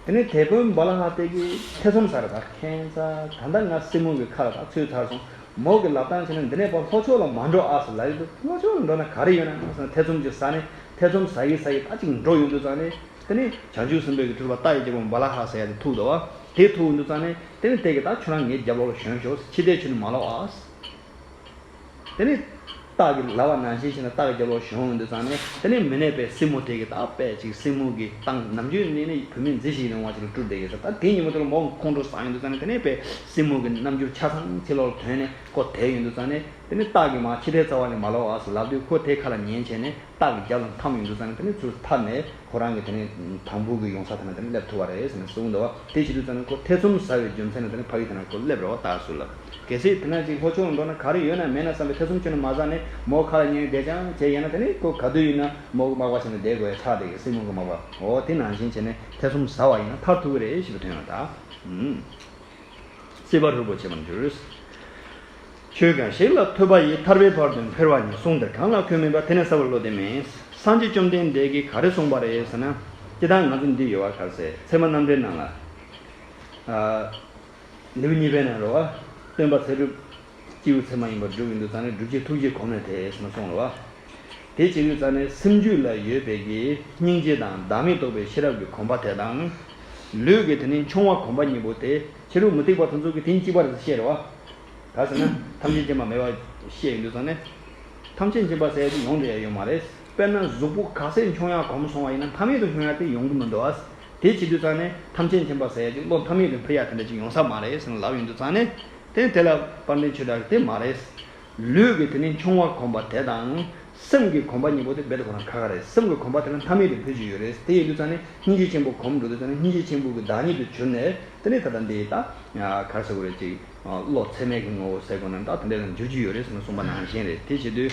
ཨ། དེ་ནས་དེད་དཔོན་བ་ལ་ཧ་དེ་གིས་ཐེ་ཚོམ་ཟ་རེད་ད་ཁྱད་མཚར་ད་ལྟ་ང་སྲིན་མོ་གི་ཁ་ལ་ད་ཚུད་ཚར་སོང་། མོ་གི་ལབ་སྟངས་བྱས་ན་འདི་ནས་བ་ལྷོ་ཕྱོགས་ལ་མ་འགྲོ་ཨ་ཟེར་ལབ་ཡོད་འདུག་ལྷོ་ཕྱོགས་ལ་འགྲོ་ན་ག་རེ་ཡོད་ན་ཟེར་ན་ཐེ་ཚོམ་ཅིག་ཟ་ནས་ཐེ་ཚོམ་ཟ་ཡི་ཟ་ཡི་ད་ཅིག་འགྲོ་ཡོང་དུས་ཙང་ནས་དེ་ནས་བྱང་ཆུབ་སེམས་དཔའི་གི་སྤྲུལ་པ་རྟ་ཡི་རྒྱལ་པོ་བ་ལ་ཧ་ཟེར་ཡ་དེ་ཐུག་འདུག་བ། དེ་ཐུག་ཡོང་དུས་ཙང་ནས་དེ་ནས་དེ་གིས་ད་ཁྱོད་རང་ངའི་རྒྱབ་ལོགས་ལ་ཞོན་ཤོག་ཕྱི་བལྟས་ཁྱོད་ནི་མ་ལོག་ཨ། དེ་ནས་སྟག་གི་ལབ་པ་ནང་བཞིན་བྱས་ན་སྟག་གི་རྒྱབ་ལོགས་ཞོན་ཡོང་དུས་ཙང་ནས་དེ་ནས་མི་གནས་པའི་སྲིན་མོ་དེ་གིས་ད་དཔེ་ཅིག་སྲིན་མོ་གི་སྟངས་ནམ་རྒྱུན་ནས་ནི་བུད་མེད་མཛེས་ཤིང་ཡིད་དུ་འོང་བ་ཅིག་ལ་སྤྲུལ་བསྡད་ཀྱི་ཟེར། ད་དེ་ཉིན་མོ་དེ་ལ་མོ་ཁོང་ཁྲོ་ཟ་ཡོང་དུས་ཙང་ནས་དེ་ནས་དཔེ་སྲིན་མོ་གི་རྣམ་འགྱུར་ཆ་ཚང་ཕྱི་ལོགས་ལ་ཐོན་ནས་ཁོ་དེད་ཡོང་དུས་ཙང་ནས་དེ་ནས་སྟག་གིས་མར་ཕྱི་བལྟས་རྩ་བ་ནས་མ་ལོག་ཨ་ཟེར་ལབ་དུས་ཁོ་དེ་ཁ་ལ་ཉན་བྱས་ནས་སྟག་གི་རྒྱབ་ལ་འཐམས་ཡོང་དུས་ཙང་ནས་དེ་ནས་ཚུར་ཐར་ནས་ཁོ་རང་གི་དེ་ནས་དང་པོ་གི་ཡོང་ས་དེ་ན་དེ་ནས་སླེབས་ཐུབ་པ་རེད་ཟེར་ནས་གསུངས་འདུག་བ། དེ་བྱེད་དུས་ཙང་ནས་ཁོ་ཐེ་ཚོམ་ཟ་བའི་རྒྱུ་མཚན་ལ་དེ་ནས་ཕ་གི་དེ་ན་ཁོ་སླེབས་རེད་བ་སྟག་ཟུར་ལ། གལ་སྲིད་དེ་ན་ཅིག་ལྷོ་ཕྱོགས་ལ་འགྲོ་ན་ག་རེ་ཡོད་ན་མེད་ན་བསམ་པའི་ཐེ་ཚོམ་ཁྱོན་ནས་མ་ཟ་ནས་མོ་ཁ་ལ་ཉན་བསྡད་ཀྱང་བྱས་ཡིན་ན་དེ་ནས་ཁོ་ག་དུས་ཡིན་ན་མོ་གི་མག་པ་བྱས་ནས་བསྡད་དགོས་ཡ་ཆགས་བསྡད་ཀྱི་སྲིན་མོ་གི་མག་པ། འོ་དེ་ནང་བཞིན་བྱས་ནས་ཐེ་ཚོམ་ཟ་བ་ཡིན་ན་ཐར་ཐུབ་ཀྱི་རེད་ཞེས་པའི་དོན་ཡང་ད། སྲིད་པ་ཧྲུལ་པོ་བྱེད་པར་འགྱུར། ཆོས་གང་ཞིག་ལ་ཐོས་པ་ཡིས། ཐར་པའི་ཕ་རོལ་ཏུ་འཕེལ་བ་ཉིད། གསུངས་འདིར་གང་ལ་གུས་མིན་པ། དེ་ནི་ས་བར་བློ་གཏད་མིན། སངས་རྒྱས་བཅོམ་ལྡན་འདས་ཀྱིས་ག་རེ་གསུངས་པ་རེད་ཟེར་ན། སྤྱིར་བཏང་ང་ཚོ་འདི་ཡོད་བ་ག་རེ་ཟེར་ཚད་མ་རྣམ་འགྲེལ་ནང་ལ། ཨ། ལེའུ་གཉིས་པའི་ནང་རེད་བ། སྟོན་པ་ཚེ་སྒྲུབ་སྐྱེས་བུ་ཚད་མ་ཡིན་པར་སྒྲུབ་ཡོང་དུས་ཙང་ནས་སྒྲུབ་བྱེད་ཐུགས་རྗེས་གོམས་ནས་དེ་ཟེར་ན་གསུངས་རེད་བ། དེ་བྱེད་དུས་ཙང་ནས་སེམས་རྒྱུད་ལ་ཡོད་པའི་གི་སྙིང་རྗེ་དང་བདག་མེད་རྟོགས་པའི་ཤེས་རབ་ཀྱི་གོམས་པ་དེ་དང་། ལུས་ཀྱི་དེ་ནི་མཆོང་བ་གོམས་པ་གཉིས་པོ་དེ་ཕྱི་རོལ་མུ་སྟེགས་པ་དེ་ཚོ་གིས་དེ་གཉིས་གཅིག་པ་རེད་ཟེར་བཤད་རེད་བ། ག་ཟེར་ན་ཐམས་ཅད་མཁྱེན་པ་མེད་པ་བཤད་ཡོང་དུས་ཙང་ནས། ཐམས་ཅད་མཁྱེན་པ་ཟེར་ཡ་དེ་ཡོང་བསྡད་ཡ་ཡོད་མ་རེད། དཔེར་ན་གཟུགས་པོ་ག་ཚད་མཆོང་ཡ་གོམས་སོང་བ་ཡིན་ན་མཐའ་མེད་དུ་མཆོང་ཡ་དེ་ཡོང་གི་མི་འདུག་ཨ། དེ་བྱེད་དུས་ཙང་ནས་ཐམས་ཅད་མཁྱེན་པ་ཟེར་ཡ་དེ་བློ་མཐའ་མེད་དུ་འཕེལ་ཡ་དེ་འདྲ་ཅིག་ཡོང་ས་མ་རེད་ཟེར་ནས་ལབ་ཡོང་དུས་ཙང་ནས། དེ་དེ་ལ་དཔལ་ལྡན་ཆོས་གྲགས་ཀྱིས་དེ་མ་རེད། ལུས་ཀྱི་དེ་ནི་མཆོང་བ་གོམས་པ་དེ་དང་། སེམས་ཀྱི་གོམས་པ་གཉིས་པོ་དེ་རྦད་དེ་ཁོ་རང་ཁ་ཁ་རེད། སེམས་ཀྱི་གོམས་པ་དེ་ནི་མཐའ་མེད་དུ་འཕེལ་གྱི་ཡོད་རེད། དེ་ཡིན་དུས་ཙང་ནས་སྙིང་རྗེ་ཆེན་པོ་གོམས་འགྲོ་དུས་ཙང་ནས་སྙིང་རྗེ་ཆེན་པོ་གི་བདག་ཉིད་དུ་གྱུར་ནས་དེ་ནི་ད་ལྟ་འདི་ད་ག་རེ་ཟེར་དགོས་རེད་ཅིག་བློ་ཚད་མེད་ཀྱི་ངོ་བོ་ཟེར་དགོས་ན་ད་དེ་འདྲ་ལ་འགྱུར་གྱི་ཡོད་རེད་ཟེར་ནས་གསུངས་པ་ནང་བཞིན་རེད། དེ་བྱེད་དུས་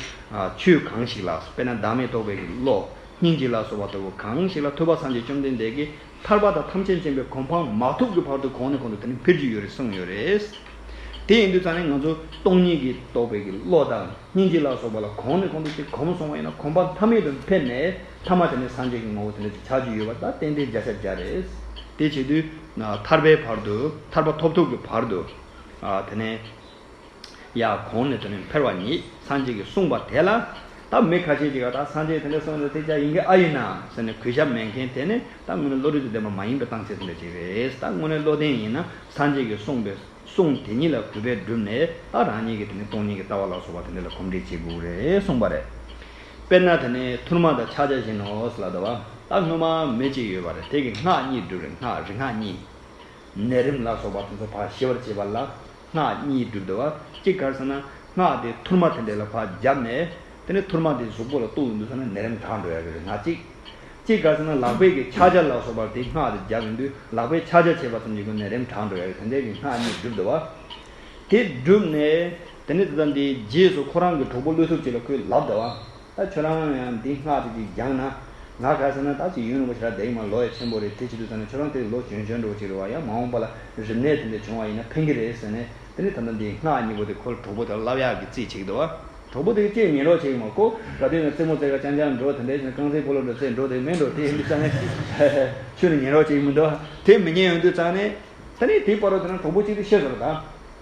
ཆོས་གང་ཞིག་ལ་དཔེར་ན་བདག་མེད་རྟོགས་པའི་གི་བློ། སྙིང་རྗེ་ལ་སོགས་པ་ལྟ་བུ་གང་ཞིག་ལ་ཐོས་པ་སངས་རྒྱས་བཅོམ་ལྡན་འདས་ཀྱིས་ཐར་པ་དང་ཐམས་ཅད་མཁྱེན་པའི་གོ་འཕང་མ་ཐོབ་ཀྱི་བར་དུ་གོང་ནས་གོང་དུ་དེ་ནི་འཕེལ་གྱི་ཡོད་རེད་གསུངས་ཡོད་རེད། དེ་ཡིན་དུས་ཙང་ནས་ང་ཚོ་སྟོང་ཉིད་ཀྱིས་རྟོགས་པའི་གི་བློ་དང་སྙིང་རྗེ་ལ་སོགས་པ་ལ་གོང་ནས་གོང་དུ་དེ་གོམས་སོང་བ་ཡིན་ན་གོམས་པ་མཐའ་མེད་དུ་འཕེལ་ནས་ཐ་མ་དེ་ནས་སངས་རྒྱས་ཀྱི་ངོ་བོ་དེ་འདྲ་ཅིག་ཆགས་ཀྱི་ཡོད་པ་ད་ཏན་ཏན་བརྒྱ་ཆ་བརྒྱ་རེད། དེ་བྱེད་དུས་ཐར་པའི་བར་དུ་ཐར་པ་ཐོབ་ཐོབ་ཀྱི་བར་དུ་དེ་ནས། ཡ་གོང་ནས་དེ་ནས་འཕེལ་བ་ཉིད་སངས་རྒྱས་ཀྱིས་གསུངས་པ་དེ་ལ། ད་མི་ཁ་ཤས་ཅིག་ག་ད་སངས་རྒྱས་དེ་འདྲ་གསུངས་ནས་དེ་ཅག་ཡིན་གྱི་ཨ་ཡིན་ན་ཟེར་ནས་གུས་ཞབས་མེད་མཁན་དེ་ནི་ད་དངོས་གནས་བློ་གྲོས་དང་ལྡན་པ་མ་ཡིན་པའི་རྟགས་མཚན་དེ་འདྲ་ཅིག་རེད། ད་དངོས་གནས་བློ་ལྡན་ཡིན་ན་སངས་རྒྱས་ཀྱིས་གསུངས་པའི་གསུང་དེ་ཉིད་ལ་གུས་པས་བསྒྲུབས་ནས་ད་རང་ཉིད་ཀྱི་དེ་ནི་སྟོང་ཉིད་ཀྱི་ལྟ་བ་ལ་སོགས་པ་དེ་འདྲ་ལ་གོམས་འདྲིས་བྱེད་དགོས་རེད་གསུངས་པ་རེད། དཔེར་ན་དེ་ནི་ཐུར་མ་དང་ཕྱག་རྒྱ་བཞིན་ནོ་ཟེར་ལབ་འདུག་བ། ད་སྔོན་མ་མི་གཅིག་ཡོད་པ་རེད། དེ་གིས་སྔགས་གཉིས་བསྒྲུབས་རེད། སྔགས་རིག་སྔགས་གཉིས། ནད་རིམས་ལ་སོགས་པ་དེ་ཚོ་ཕར་ཞི་བར་བྱེད་པ་ལ་སྔགས་གཉིས་བསྒྲུབས་འདུག་བ། གཅིག་ག་རེ་ཟེར་ན་སྔགས་དེ་ཐུར་མ་དེ་འདྲ་ལ་ཕར་བརྒྱབ་ནས་དེ་ནས་ཐུར་མ་དེ་གཟུགས་པོ་ལ་གཏུགས་ཡོང་དུས་ཙ་ན་ནད་རིམས་དྲག་འགྲོ་ཡ་རེད་སྔགས་གཅིག་གཅིག་ག་རེ་ཟེར་ན་ལག་པའི་གི་ཕྱག་རྒྱ་ལ་སོགས་པ་དེ་སྔགས་དེ་བརྒྱབ་ཡོང་དུས་ལག་པའི་ཕྱག་རྒྱ་བྱེད་པ་ཙམ་གྱིས་ཁོ་ནད་རིམས་དྲག་འགྲོ་ཡ་རེད། དེ་འདྲའི་གི་སྔགས་གཉིས་བསྒྲུབས་འདུག་བ། དེ་བསྒྲུབས་ནས་དེ་ནས་དེ་ལྟར་འདིའི་རྗེས་སུ་ཁོ་རང་གི་གྲོགས་པོ་བློ་ཐུབ་ཅིག་ལ་ཁོས་ལབ་འདུག་བ། ད་ཁྱོད་རང་ཡང་འདི་སྔགས་དེ་ཅིག་སྦྱངས་ན། ང་ག་ཟེར་ན་ད་ཅིག་ཡུན་རིང་པོ་ཞེ་དྲག་བསྡད་ཀྱི་མ་ལོ་ཡང་ཆེན་པོ་རེད། དེ་བྱེད་དུས་ཙ་ན་ཁྱོད་རང་དེ་ལོ་གཞོན་གཞོན་འདྲ་བོ་ཅིག་རེད་བ། ཡང་མ་འོངས་པ་ལ་རིམས་ནད་དེ་འདྲ་བྱུང་བ་ཡིན་ན་ཕན་གྱི་རེད་ཟེར་ནས་དེ་ནས་ད་ལྟ་འདི་སྔགས་གཉིས་པོ་དེ་ཁོ་ལ་གྲོགས་པོ་དེ་ལ་བསླབ་ཡག་གི་རྩིས་བྱེད་ཀྱི་འདུག་བ། གྲོགས་པོ་དེ་གཅིག་ཉན་རོགས་བྱེད་ཀྱི་མ། ཁོ་ག་དུས་ན་རྩེད་མོ་རྩེ་ག་རྐྱང་རྐྱང་འགྲོ། དེ་འདྲ་བྱས་ན་རྐང་རྩེད་སྤོ་ལོ་འདྲ་རྩེ་འགྲོ། དེ་མིན་འགྲོ་དེ་ཡིན་དུས་ཙ་ན་ཁྱོད་ནི་ཉན་རོགས་བྱེད་ཀྱི་མི་འདུག་དེ་མི་ཉན་ཡོང་དུས་ཙ་ནས། ད་ནི་དེའི་བར་དུ་དེ་ན་གྲོགས་པོ་གཅིག་དེ་ཤི་སོང་རེད་ད།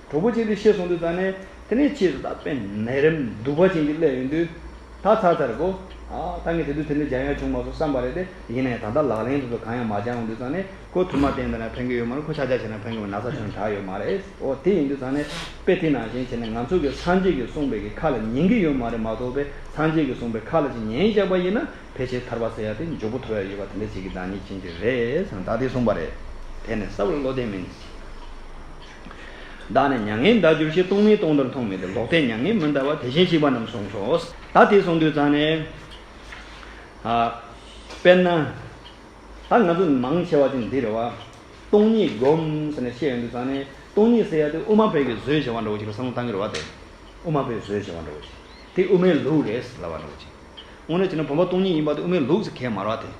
གྲོགས་པོ་གཅིག་དེ་ཤི་སོང་དུས་ཙ་ནས་དེ་ནས་ཕྱིས་སུ་ད་དཔེ་ནད་རིམས་གདུག་པ་ཅན་གྱི་སླེབས་ཡོང་དུས་ད་ཚར་ཚར་གོ། ཨ་ད་ངས་དེ་དུས་དེ་འདྲ་སྦྱང་ཡ་བྱུང་མ་སོང་བསམ་པ་རེད་དེ། ཡིན་ནའི་ད་ལྟ་ལག་ལེན་དེ་ཚོ་གང་ཡང་མ་སྦྱངས་ཡོང་དུས་ཙ་ནས་ཁོ་ཐུར་མ་བསྟེན་ད་ན་ཕན་གི་ཡོད་མ་རེད། ཁོ་ཕྱག་རྒྱ་བྱས་ན་ཕན་གི་ཡོད། ན་ཚ་ཆུང་དྲག་ཡོད་མ་རེད། ཨོ་དེ་ཡིན་དུས་ཙ་ནས་དཔེ་དེ་ནང་བཞིན་བྱས་ནས་ང་ཚོ་གི་སངས་རྒྱས་ཀྱིས་གསུངས་པའི་གི་ཁ་ལ་ཉན་གི་ཡོད་མ་རེད་མ་གཏོགས་པའི་སངས་རྒྱས་ཀྱིས་གསུངས་པའི་ཁ་ལ་ཅིག་ཉན་བཞག་པ་ཡིན་ན། ཕལ་ཆེར་ཐར་པ་ཟེར་ཡ་དེ་མགྱོགས་པོ་ཐོབ་ཡ་ཡོད་པ་དེ་འདྲ་ཞིག་གི་བདག་ཉིད་ཅན་ཅིག་རེད་ཟེར་ན་ད་དེ་གསུངས་པ་རེད། དེ་ནི་ས་བར་བློ་ལྡན་མིན། བདག་ནི་མྱ་ངན་འདའ་འགྱུར་ཞེས། སྟོང་མིན་སྟོང་དུ་མཐོང་མི་འདོད། ལོག་ལྟས་མྱ་ངན་མི་འདའ་བར། དེ་བཞིན་གཤེགས་པ་རྣམས་གསུངས་སོ། ད་དེ་གསུངས་དུས་ཙང་ནས། ཨ། དཔེར་ན། ད་ང་ཚོ་མང་ཆེ་བ་ཅིག་འདི་རེད་བ། སྟོང་ཉིད་སྒོམ་ཟེར་ནས་བཤད་ཡོང་དུས་ཙང་ནས་སྟོང་ཉིད་ཟེར་ཡ་དེ་དབུ་མ་པའི་གི་བཟོས་བྱས་པ་འདྲ་བོ་ཅིག་ལ་བསམ་བློ་བཏང་གི་རེད་བ་དེ། དབུ་མ་པས་བཟོས་བྱས་པ་འདྲ་བོ་ཅིག་དེ་དབུ་མའི་ལུགས་རེད་ལབ་པ་འདྲ་བོ་ཅིག་དངོས་གནས་བྱས་ན་བུམ་པ་སྟོང་ཉིད་ཡིན་པ་དེ་དབུ་མའི་ལུགས་སུ་གལ་མ་རེད་བ་དེ།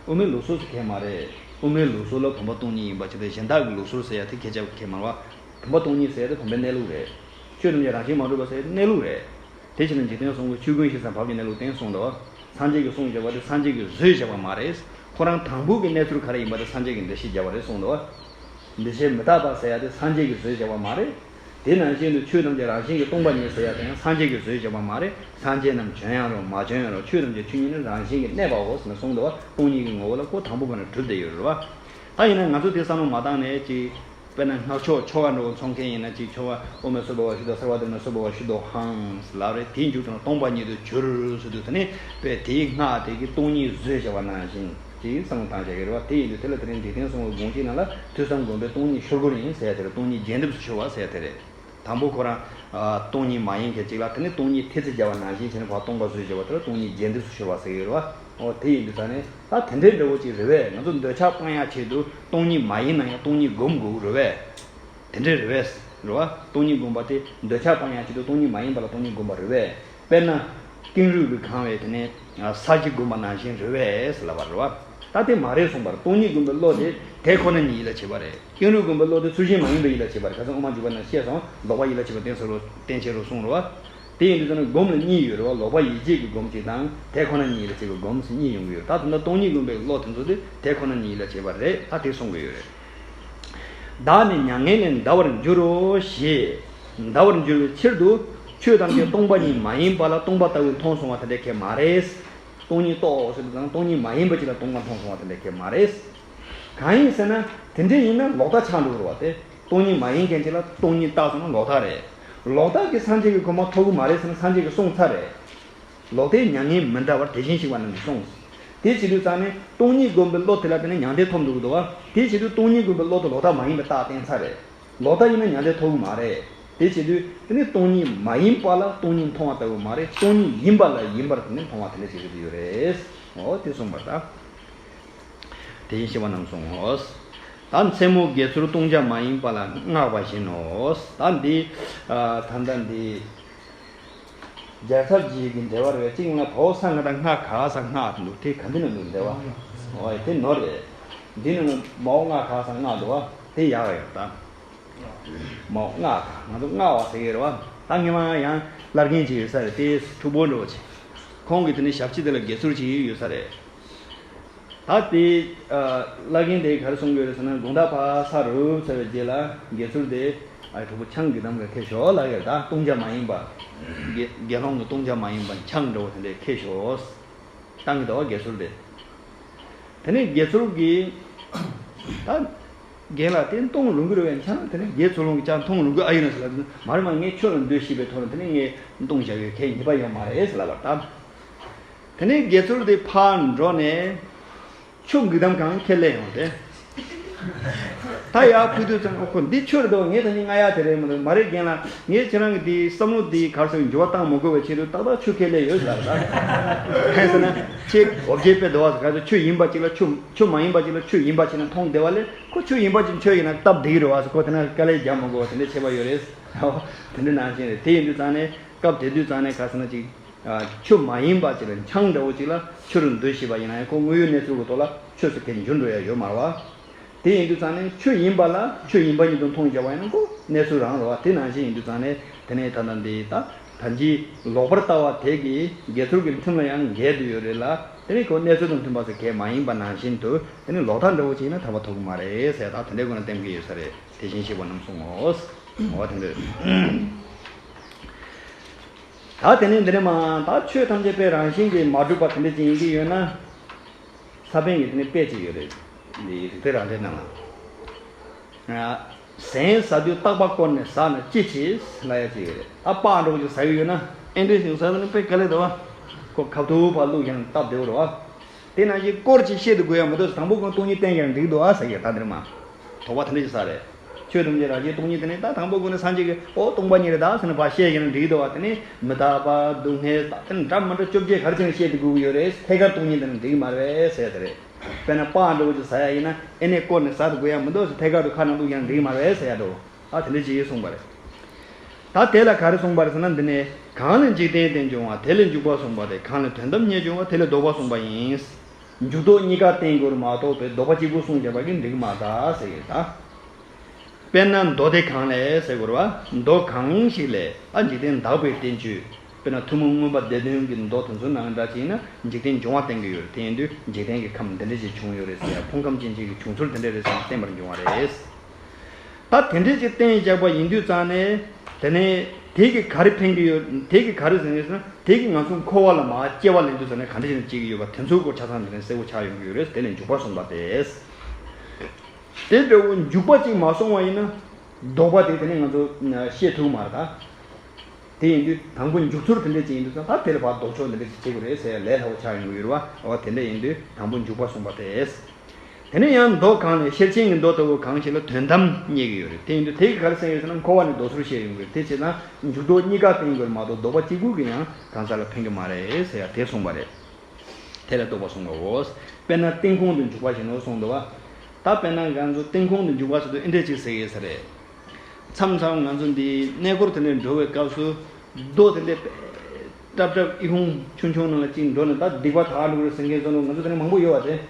དབུ་མའི་ལུགས་སྲོལ་སུ་གལ་མ་རེད། དབུ་མའི་ལུགས་སྲོལ་ལ་བུམ་པ་སྟོང་ཉིད་ཡིན་པ་ཅི་སྟེ་གཞན་དག་གི་ལུགས་སྲོལ་ཟེར་ཡ་དེ་ཁྱད་ཆོས་གལ་མ་རེད་བ། བུམ་པ་སྟོང་ཉིད་ཟེར་ཡ་དེ་བུམ་པའི་གནས་ལུགས་རེད། ཆོས་ཐམས་ཅད་རང་བཞིན་མ་གྲུབ་པ་ཟེར་ཡ་དེ་གནས་ལུགས་རེད། དེ་ཕྱིར་ན་འཇིག་རྟེན་གསུམ་གྱི་ཆོས་ཀུན་ཤེས་སམ་བབ་ཀྱི་གནས་ལུགས་བསྟན་གསུངས་འདུག་བ། སངས་རྒྱས་ཀྱིས་གསུངས་བཞག་པ་དེ་སངས་རྒྱས་ཀྱིས་བཟོས་བཞག་པ་མ་རེད། ཁོ་རང་དང་པོ་གི་གནས་ཚུལ་ག་རེ་ཡིན་པ་དེ་སངས་རྒྱས་ཀྱིས་འགྲེལ་བཤད་བརྒྱབ་པ་རེད་གསུངས་འདུག་བ། འདུས་བྱས་མི་རྟག་པ་ཟེར་ཡ་དེ་སངས་རྒྱས་ཀྱིས་བཟོས་བཞག་པ་མ་རེད། དེ་ནང་བཞིན་དུ་ཆོས་ཐམས་ཅད་རང་བཞིན་གྱིས་སྟོང་པ་ཉིད་ཟེར་ཡ་དེ་ཡང་སངས་རྒྱས་ཀྱིས་བཟོས་བཞག་པ་མ་རེད། སངས་རྒྱས་རྣམས་བྱོན་ཡང་རུང་མ་བྱོན་ཡང་རུང་ཆོས་ཐམས་ཅད་ཆོས་ཉིད་ནི་རང་བཞིན་གྱིས་གནས་པའོ་ཟེར་ནས་གསུངས་འདུག་བ། སྟོང་ཉིད་ཀྱི་ངོ་བོ་ལ་ཁོ་དང་པོ་བར་ནས་གྲུབ་བསྡད་ཡོད་རེད་བ། ད་ཡིན་ན་ང་ཚོ་དེ་བསམ་བློ་མ་བཏང་ནས་ཅིག་དཔེར་ན་སྔགས་ཆོས་ཆོ་ག་འདྲ་བོ་ཚོང་མཁན་ཡིན་ན་ཅིག་ཆོ་ག་ཨོཾ་མ་སྭ་བྷཱ་ཝ་ཤུདྡྷ་སརྦ་དྷརྨ་སྭ་བྷཱ་ཝ་ཤུདྡྷོ་ཧཾ་ལབ་རེད། དེའི་མཇུག་ཏུ་སྟོང་པ་ཉིད་དུ་གྱུར་ཟེར་དུས་དེ་ནི་དཔེ་དེའི་སྔགས་དེ་གིས་སྟོང་ཉིད་བཟོས་བཞག་པ་ནང་བཞིན་ཅིག་བསམ་བློ་བཏང་བཞག་གི་རེད་བ། དེ་ཡིན་དུས་དེ་ལ་དེ་རིང་འཇིག་རྟེན་གསུམ་གྱི་དགོངས་གཅིག་ནང་ལ་ཐོས་བསམ་སྒོམ་པའི་སྟོང་ཉིད་ཤོར་དགོས་ཡིན་ཟེར་ཡ་དེ་རེད། སྟོང་ཉིད་རྒྱས་འདེབས་སུ་ཤོར་བ་ཟེར་ཡ་དེ་རེད། དང་པོ་ཁོ་རང་ཨ་སྟོང་ཉིད་མ་ཡིན་མཁན་ཅིག་ལ་དེ་ནི་སྟོང་ཉིད་ཐེལ་ཙེ་བརྒྱབ་པ་ནང་བཞིན་བྱས་ནས་ཕར་སྟོང་པ་བཟོས་བཞག་པ་དེ་ལ་སྟོང་ཉིད་རྒྱས་འདེབས་སུ་ཤོར་བ་ཟེར་གྱི་ཡོད་རེད་བ། འོ་དེ་ཡིན་དུས་ཙང་ནས་ད་དེ་འདྲའི་འདྲ་བོ་ཅིག་རེད་བས། ང་ཚོ་འདོད་ཆགས་སྤང་ཡག་ཆེད་དུ་སྟོང་ཉིད་མ་ཡིན་ན་ཡང་སྟོང་ཉིད་སྒོམ་དགོས་ཀྱི་རེད་བས། དེ་འདྲའི་རེད་བས། རེད་བ། སྟོང་ཉིད་སྒོམ་པ་དེ་འདོད་ཆགས་སྤང་ཡག་ཆེད་དུ་སྟོང་ཉིད་མ་ཡིན་པ་ལ་སྟོང་ཉིད་སྒོམ་པ་རེད་བས། དཔེར་ན། ཀེང་རུས་ཀྱིས་གང་བའི་དེ་ནས་ས་གཞི་བསྒོམས་པ་ནང་བཞིན་རེད་བས་ལབ་པ་རེད་བ། ད་དེ་མ་རེད་གསུངས་པར་སྟོང་ཉིད་སྒོམ་པའི་བློ་དེ་དེ་ཁོ་ན་ཉིད་ཡིད་ལ་བྱེད་པ་རེད། ཀེང་རུས་སྒོམ་པའི་བློ་དེ་ཚུལ་གཞན་མ་ཡིན་པའི་ཡིད་ལ་བྱེད་པ་རེད། ཁ་སང་དབུ་མ་འཇུག་པ་ནང་བཤད་སོང་། ལོག་པ་ཡིད་ལ་བྱེད་པ་བསྟན་ཟེར་རོ། བསྟན་བྱེད་རོ་གསུངས་རེད་བ། དེ་ཡིན་དུས་ཙང་ནས་སྒོམ་ལ་གཉིས་ཡོད་རེད་བ། ལོག་པ་ཡིད་བྱེད་ཀྱི་སྒོམ་གཅིག་དང་དེ་ཁོ་ན་ཉིད་ཡིད་ལ་བྱེད་པའི་སྒོམ་ཟེར་གཉིས་ཡོང་གི་ཡོད། ད་དེ་འདྲ་སྟོང་ཉིད་སྒོམ་པའི་བློ་དེ་ཚོ་དེ་དེ་ཁོ་ན་ཉིད་ཡིད་ལ་བྱེད་པ་རེད། ད་དེ་གསུང་གི་ཡོད་རེད། བདག་ནི་མྱ་ངན་ལས་འདའ་བར་འགྱུར་རོ་ཞེས། འདའ་བར་འགྱུར་བའི་ཕྱིར་དུ་ཆོས་ཐམས་ཅད་སྟོང་པ་ཉིད་མ་ཡིན་པ་ལ་སྟོང་པ་ལྟ་བུར་མཐོང་གསུང་བ་དེ་འདྲ་གལ་མ་རེད། སྟོང་ཉིད་རྟོགས་ཟེར་དུས་ཙང་སྟོང་ཉིད་མ་ཡིན་པ་ཅིག་ལ་སྟོང་པ་མཐོང་གསུང་བ་དེ་འདྲ་གལ་མ་རེད། གང་ཡིན་ཟེར་ན་དེ་འདྲ་ཡིན་ན་ལོག་ལྟ་ཆགས་འགྲོ་གི་རེད་བ། དེ་སྟོང་ཉིད་མ་ཡིན་མཁན་ཅིག་ལ་སྟོང་ཉིད་བཏགས་སོང་ན་ལོག་ལྟ་རེད། ལོག་ལྟ་གིས་སངས་རྒྱས་ཀྱི་གོ་འཕང་ཐོབ་གི་མ་རེད་ཟེར་ན་སངས་རྒྱས་ཀྱིས་གསུངས་ཚར་རེད། ལོག་ལྟས་མྱ་ངན་མི་འདའ་བར་དེ་བཞིན་གཤེགས་པ་རྣམས་ཀྱིས་གསུངས། དེ་བྱེད་དུས་ཙང་ནས་སྟོང་ཉིད་སྒོམ་པའི་བློ་དེ་ལ་བརྟེན་ནས་མྱང་འདས་ཐོབ་འགྲོ་གི་འདུག་བ། དེ་བྱེད་དུས་སྟོང་ཉིད་སྒོམ་པའི་བློ་དེ་ལོག་ལྟ་མ་ཡིན་པའི་རྟགས་བསྟན་ཚར་རེད། ལོག་ལྟ་ཡིན་ན་མྱང་འདས་ཐོབ་གི་མ་རེད། དེ་བྱེད་དུས་དེ་ནི་སྟོང་ཉིད་མ་ཡིན་པ་ལ་སྟོང་ཉིད་མཐོང་བ་ལྟ་བུ་མ་རེད། སྟོང་ཉིད་ཡིན་པ་ལ་ཡིན་པར་དེ་ནི་མཐོང་བ་དེ་འདྲ་བྱེད་ཀྱི་ཡོད་རེད། འོ་དེ་གསུངས་པ་ད། དེ་བཞིན་གཤེགས་པ་རྣམས་གསུངས་སོ། ད་མཚན་མོ་དགེ་ཚུལ་ལྟུང་བྱ་མ་ཡིན་པ་ལ་བསྔགས་པ་བཞིན་ནོ། ད་འདི་ཨ་ད་ལྟ་འདི་རྒྱལ་ཚབ་ཀྱི་གི་འགྲེལ་བ་རེད། གཅིག་ན་བའོ་ས་ང་དང་སྔགས་ག་ས་སྔགས་འདུག་དེ་ག་འདི་ན་འདུག་འགྲེལ་བ། འོ་དེ་ནོར་རེད། འདི་ནི་མའོ་སྔགས་ག་ས་སྔགས་འདུག་བ། དེ་ཡག་ཡོད་ད། མའོ་སྔགས་ག་ང་ཚོ་སྔགས་པ་ཟེར་གི་རེད་བ། ད་ངེད་མ་ཡང་བླ་རྒན་ཅིག་ཡོད་ས་རེད། དེ་ཕྲུ་གུ་འགྲོ་ཅིག་ཁོང་གིས་དེ་ནི་ཞབས་ཕྱི་དེ་ལ་དགེ་ཚུལ་ཅིག་ཡོད་ས་རེད། ད་དེ་ཨ་བླ་རྒན་དེ་ག་རེ་གསུང་གི་ཡོད་རེད་ཟེར་ན། དགོང་དག་ཕར་ས་རུབ་ཚར་བའི་རྗེས་ལ་དགེ་ཚུལ་དེ་ ཨ་གྲོགས་པོ་ཆང་གི་གཏམ་ག་ཁེ་ཤོ་ལ་ཡོད་ད། བཏུང་བྱ་མ་ཡིན་པ། དགེ་དགེ་སློང་གི་བཏུང་བྱ་མ་ཡིན་པ་ཆང་འདྲ་བོ་དེ་འདྲས་ཁེ་ཤོ། བཏང་གི་འདུག་བ་དགེ་ཚུལ་དེ། དེ་ནས་དགེ་ཚུལ་གྱིས་ད་རྒན་ལགས་དེ་བཏུང་རུང་གི་རེད་བས། ཆང་དེ་ནས་དགེ་ཚུལ་སློང་གིས་ཆང་འཐུང་རུང་གི་ཨ་ཡིན་ན་ཟེར་ལབ། མ་རེད་མ། ངས་ཆོས་ལ་འདོད་ཤེས་པའི་ཐོག་ནས་དེ་ནས་ངས་བཏུང་བྱ་ཡོད། གལ་ཉེས་པ་ཡོད་མ་རེད་ཟེར་ལབ་པ་ད། དེ་ནས་དགེ་ཚུལ་དེ་ཕར་འགྲོ་ནས། ཆུ་འགུལ་གཏམ་གང་ཁས་ལེན་ཡོང་སྟེ། ད་ཡར་ཕུད་དུས་ཙང་ཨོ་ཁོ་འདི་ཆུ་རེད་དོ། ངས་ད་ནི་ང་ཡ་དེ་རེད་མ་རེད། མ་རེད་རྒན་ལགས། ངས་ཁྱེད་རང་གི་དེའི་བསམ་བློ་དེའི་གར་སོང་འགྱུར་བ་བཏང་མ་དགོས་པའི་ཆེད་དུ་ཏག་ཏག་ཆུ་ཁས་ལེན་ཡོད་ཟེར་ད། ཧེ་ཟེར་ན་ཁྱེད་འོ་བརྒྱལ་དཔེ་འདུག་བ་ཟེར། ག་ཚོད་ཆུ་ཡིན་པ་ཅིག་ལ་ཆུ་ཆུ་མ་ཡིན་པ་ཅིག་ལ་ཆུ་ཡིན་པ་ཅིག་ན་མཐོང་བདེ་བ་ལས། ཁོ་ཆུ་ཡིན་པ་ཅིག་ཆོས་ཡིན་ན་སྟབས་བདེ་གི་རེད་བ་ཟེར། ཁོ་དེ་ན་དཀའ་ལས་རྒྱག་མ་དགོས་པ་དེ་འདྲ་བྱས་པ་ཡོད་རེད། དེ་འདྲ་ནང་བཞིན་རེད། དེ་ཡིན་དུས་ཙང་ནས་སྐབས་དེ་དུས་ཙང་ནས་ག་ཟེར་ན་ཅིག་ཆུ་མ་ཡིན་པ་ཅིག་ལ་ཆང་འདྲ་བོ་ཅིག་ལ་ཆུ་རུ་འདོད་ཤེས་པ་ཡིན་ན་ཡང་ཁོ་དངོས་ཡོད་གནས་ཚུལ་གྱི་ཐོག་ལ་ཆོས་སུ་གལ་འགྱུར་འགྲོ་ཡ་ཡོད་མ་རེད་བ། དེ་ཡིན་དུས་ཙང་ནས་ཆུ་ཡིན་པ་ལ་ཆུ་ཡིན་པ་ཉིད་དུ་མཐོང་བཞག་པ་ཡིན་ན་ཁོ་གནས་ཚུལ་རང་རེད་བ། དེ་ནང་བཞིན་ཡིན་དུས་ཙང་ནས་དེ་ནས་ད་ལྟ་འདི་ད་ད་ཅི་ལོག་པར་ལྟ་བ་དེ་གིས་དགེ་ཚུལ་གྱི་ཁྲིམས་ལ་ཡང་འགལ་དུ་ཡོད་རེད་ལ། དེ་ནས་ཁོ་གནས་ཚུལ་དང་མཐུན་པ་ཟེར་གལ་མ་ཡིན་པ་ནང་བཞིན་དུ་དེ་ནས་ལོག་ལྟ་འདྲ་བོ་ཅིག་ཡིན་ན་ཐར་པ་ཐོབ་ཀྱི་མ་རེད་ཟེར། ད་དེ་འདྲའི་སྒོ་ནས་བསྟན་གྱི་ཡོད་ས་རེད། དེ་བཞིན་གཤེགས་པ་རྣམས་གསུང་ངོ་། འོ་དེ་འདྲ། ད་དེ་ནས་འདི་ནས་མ་ད་ཆོས་ཐམས་ཅད་པའི་རང་བཞིན་གྱིས་མ་གྲུབ་པ་དེ་འདྲ་ཅིག་ཡིན་གྱི་ཡོད་ན། ས་པཎ་གྱི་དེ་ནས་དཔེ་ཅིག་ཡོད་རེད། འདི་རིགས་གཏེར་རང་འགྲེལ་ནང་ལ། ཟན་ཟ་དུས་རྟག་པ་བསྐོར་ནས་ཟ་ན་ཅི་བྱེད་ལབ་ཡ་ཅིག་ཡོད་རེད། ད་སྤགས་འདྲ་བོ་ཅིག་ཟ་གི་ཡོད་ན། ཨེ་འདྲ་ཞིག་ཟ་ན་དཔེ་དཀའ་ལས་འདུག་བ། ཁོ་ཁ་ཐུག་ཕར་བླུགས་ཀྱང་སྟབས་བདེ་བོ་རེད་བ། དེ་ནང་བཞིན་སྐོར་ཅིག་བཤད་དུ་དགོས་ཡ་མི་འདུག་དང་པོ་ཁོང་སྟོང་ཉིད་བསྟན་ཀྱང་འགྲིག་འདུག་ཨ་ཟེར་གྱི་ད་འདིར་མ། དོགས་པ་དེ་འདྲ་ཞིག་ཟ་རེད། ཆོས་ཐམས་ཅད་རང་བཞིན་སྟོང་ཉིད་དེ་ནི་ད་དང་པོ་ཁོ་ནས་སངས་རྒྱས་ཀྱིས་ཨོ་སྟོང་པ་ཉིད་རེད་ད་ཟེར་ན་ཕར་བཤད་ཀྱང་འགྲིག་འདུག་བ། དེ་ནི་མི་རྟག་པ་སྡུག་བསྔལ་ད་དེ་ནི་འདྲ་མི་འདྲ་བཅོ་བརྒྱད་ག་རེ་བྱས་ནས་བཤད་དུ་དགོས་ཀྱི་ཡོད་རེད། ཐད་ཀར་སྟོང་ཉིད་དེ་ནི་འགྲིག་གི་མ་རེད་ཟེར་ཡ་དེ་རེད། དཔེར་ན་སྤགས་འདྲ་བོ་ཅིག་ཟ་ཡ་ཡིན་ན་ཨེ་ནས་བསྐོར་ནས་ཟ་དུ་དགོས་ཡ་མི་འདུག་ཟེར། ཐད་ཀར་དུ་ཁ་ནང་བླུགས་ཀྱང་འགྲིག་མ་རེད་ཟེར་ཡ་འདྲ་བོ། ཨ་དེ་འདྲ་ཅིག་གསུངས་པ་རེད། ད་དེ་ལ་ག་རེ་གསུངས་པ་རེད་ཟེར་ན། འདི་ནས་གང་ལས་འཇིག་རྟེན་སྟེང་འབྱུང་བ་དེ་ལས་འཇུག་པ་གསུངས་པ་སྟེ། གང་ལས་དོན་དམ་སྙེད་འབྱུང་བ་དེ་ལས་ལྡོག་པ་གསུངས་པ་ཡིན། འཇུག་ལྡོག་གཉིས་ཀ་བསྟན་དགོས་མ་གཏོགས་པའི་ལྡོག་པ་གཅིག་པུ་གསུངས་བྱས་པ་གི་འགྲིག་མ་ད་ཟེར་གི་ད། དཔེར་ན་མདོ་སྡེ་གང་ལས་ཟེར་དགོས་རེད་བ། མདོ་གང་ཞིག་ལས་ཨ་འཇིག་རྟེན་དག་པའི་བསྟན་བཅོས། དཔེར་ན་ཐུན་མོང་མངོན་པ་སྡེ་བདུན་གྱི་མདོ་དེ་ཚོ་ནང་འདྲ་ཅིག་ཡིན་ན་འཇིག་རྟེན་འབྱུང་བ་བསྟན་གྱི་ཡོད་རེད། དེ་ཡིན་དུས་འཇིག་རྟེན་གྱི་ཁམས་འདི་འདྲ་ཞིག་བྱུང་ཡོད་རེད་ཟེར་ཡ། ཕུང་ཁམས་ཅན་ཅིག་གི་བྱུང་ཚུལ་དེ་འདྲ་རེད་ཟེར་ནས་བསྟན་པར་འབྱུང་བ་རེད། ད་དེ་འདྲ་ཅིག་བསྟན་བཞག་པ་ཡིན་དུས་ཙང་ནས། དེ་ནས་དེ་གིས་ག་རེ་ཕན་གྱི་ཡོད། དེ་གིས་ག་རེ་ཟེར་ནས་ཟེར་ན། དེ་གིས་ང་ཚོ་འཁོར་བ་ལ་མར་སྐྱེ་བ་ལེན་དུས་ཙང་ནས་ག་འདྲ་ཞིག་ནས་སྐྱེ་གི་ཡོད་པ་དེ་ཚོའི་སྐོར་ཆ་ཚང་དེ་ནས་གསལ་པོ་ཆགས་ཡོང་གི་ཡོད་རེད། དེ་ལས་འཇུག་པ་གསུངས་པ་སྟེ། དེ་འདྲ་བོ་འཇུག་པ་ཅིག་མ་སོང་བ་ཡིན་ན། ལྡོག་པ་དེ་དེ་ནས་ང་ཚོ་ཤེས་ཐུབ་མ་རེད་ད། དེ་ཡིན་དུས་དང་པོ་འཇུག་ཚུལ་དེ་འདྲ་ཅིག་ཡིན་དུས་ཙང་ད་དེ་ལ་ཕར་ལྡོག་ཕྱོགས་འདི་འདྲ་ཅིག་བྱེད་དགོས་རེད་ཟེར་ཡ་ལས་སླ་པོ་ཆགས་ཡོང་གི་ཡོད་རེད་བ། འོ་དེ་འདྲ་ཡིན་དུས་དང་པོ་འཇུག་པ་གསུངས་པ་སྟེ། དེ་ནས་ཡང་མདོ་གང་ལས་ཤེར་ཕྱིན་གྱི་མདོ་ལྟ་བུ་གང་ཞིག་ལ་དོན་དམ་རྙེད་ཀྱི་ཡོད་རེད། དེ་ཡིན་དུས་དེ་གིས་ག་རེ་ཟེར་ཡོད་ཟེར་ན། འཁོར་བ་ནས་ལྡོག་ཚུལ་བཤད་ཡོང་གི་རེད། དེ་བྱས་ཙང་འཇུག་ལྡོག་གཉིས་ཀ་བསྟན་དགོས་མ་གཏོགས་ལྡོག་པ་གཅིག་པུ་གིས་ཡང་གང་ཟག་ལ་ཕན་གྱི་མ་རེད་ཟེར་ཡ་དེ་གསུངས་པ་རེད། དེ་ལ་ལྡོག་པ་གསུངས་པའོ། དཔེར་ན་སྟེང་ཁོང་དུ་འཇུག་པ་ཞེས་ནོ་གསུངས་འདུག་བ། ད་དཔེར་ན་ང་ཚོ་སྟེང་ཁོང་དུ་འཇུག་པ་ཟེར་དུས་ཨེ་འདྲས་ཅིག་ཟེར་ཡོད་ས་རེད། མཚམས་མཚམས་ང་ཚོ་འདི་གནས་སྐོར་དེ་འདྲས་འགྲོ་བའི་སྐབས་སུ། རྡོ་དེ་འདྲས་ཏྲབ་ཏྲབ་ཨི་ཁུང་ཆུང་ཆུང་ནང་ལ་གཅིག་འགྲོ་ནས་ད་སྡིག་པ་དག་འགྲོ་གི་རེད་ཟེར་མཁན་ཚོ་ནང་ང་ཚོ་དེ་འདྲས་མང་པོ་ཡོད་པ་རེད།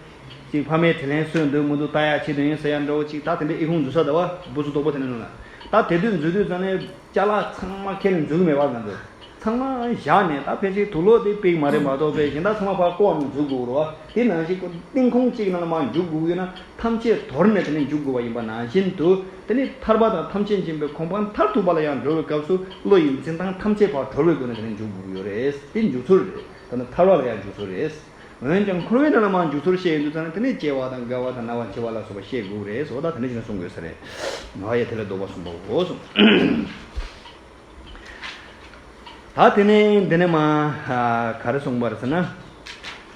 གཅིག་ཕ་མའི་དྲིན་ལན་གསོས་འདོད་མི་འདུག་ལྟ་ཡག་ཆེད་དུ་ཡིན་ཟེར་ཡག་འདྲ་བོ་གཅིག་ད་དེ་འདྲས་ཨི་ཁུང་འཛུལ་ས་འདུག་བ། སྦུག་ཚུགས་དོག་པོ་དེ་འདྲས་ནང་ལ། ད་དེ་དུས་འཛུལ་དུས་ཙང་ནས་ཅ་ལག་ཚང་མ་ཁྱེར་ནས་འཛུལ་གི་མེད་པ། ང་ཚོ་ཚང་མ་བཞག་ནས། ད་ཕལ་ཆེར་དུག་ལོག་དེ་ཕིག་མ་རེད་མ་གཏོགས་པའི་གཞན་དག་ཚང་མ་ཕར་བཀོག་ནས་འཛུལ་དགོས་རེད་བ། དེ་ནང་བཞིན་ཁོ་སྟེང་ཁུང་གཅིག་ནང་ལ་མར་འཇུག་དགོས་ཡོད་ན་ཐམས་ཅད་དོར་ནས་དེ་ནས་འཇུག་དགོས་པ་ཡིན་པ་ནང་བཞིན་དུ། དེ་ནས་ཐར་པ་དང་ཐམས་ཅད་མཁྱེན་པའི་གོ་འཕང་མཐར་ཐུག་པ་ལ་ཡང་འགྲོ་བའི་སྐབས་སུ་བློ་ཡི་འཛིན་སྟངས་ཐམས་ཅད་ཕར་གྲོལ་བའི་སྒོ་ནས་དེ་ནས་འཇུག་དགོས་ཀྱི་ཡོད་རེད། དེ་འཇུག་ཚུལ་རེད། ད་ནི་ཐར་པ་ལ་ཡང་འཇུག་ཚུལ་རེད། འོན་ཀྱང་འཁོར་བའི་ནང་ལ་མར་འཇུག་ཚུལ་བཤད་ཡོང་དུས་ཙང་ནས་དེ་ནས་སྐྱེ་བ་དང་རྒ་བ་དང་ན་བ་འཆི་བ་ལ་སོགས་པ་བཤད་དགོས་རེད་ཟེར་བ་དང་དེ་འདྲ་ཞིག་ན་གསུང་དགོས་ས་རེད། ང་ཡ་དེ་ལ་ལྡོག་པ་གསུངས་པའོ་གསུངས། ད་དེ་ནས་འདི་ནས་མ་ག་རེ་གསུངས་པ་རེད་ཟེར་ན།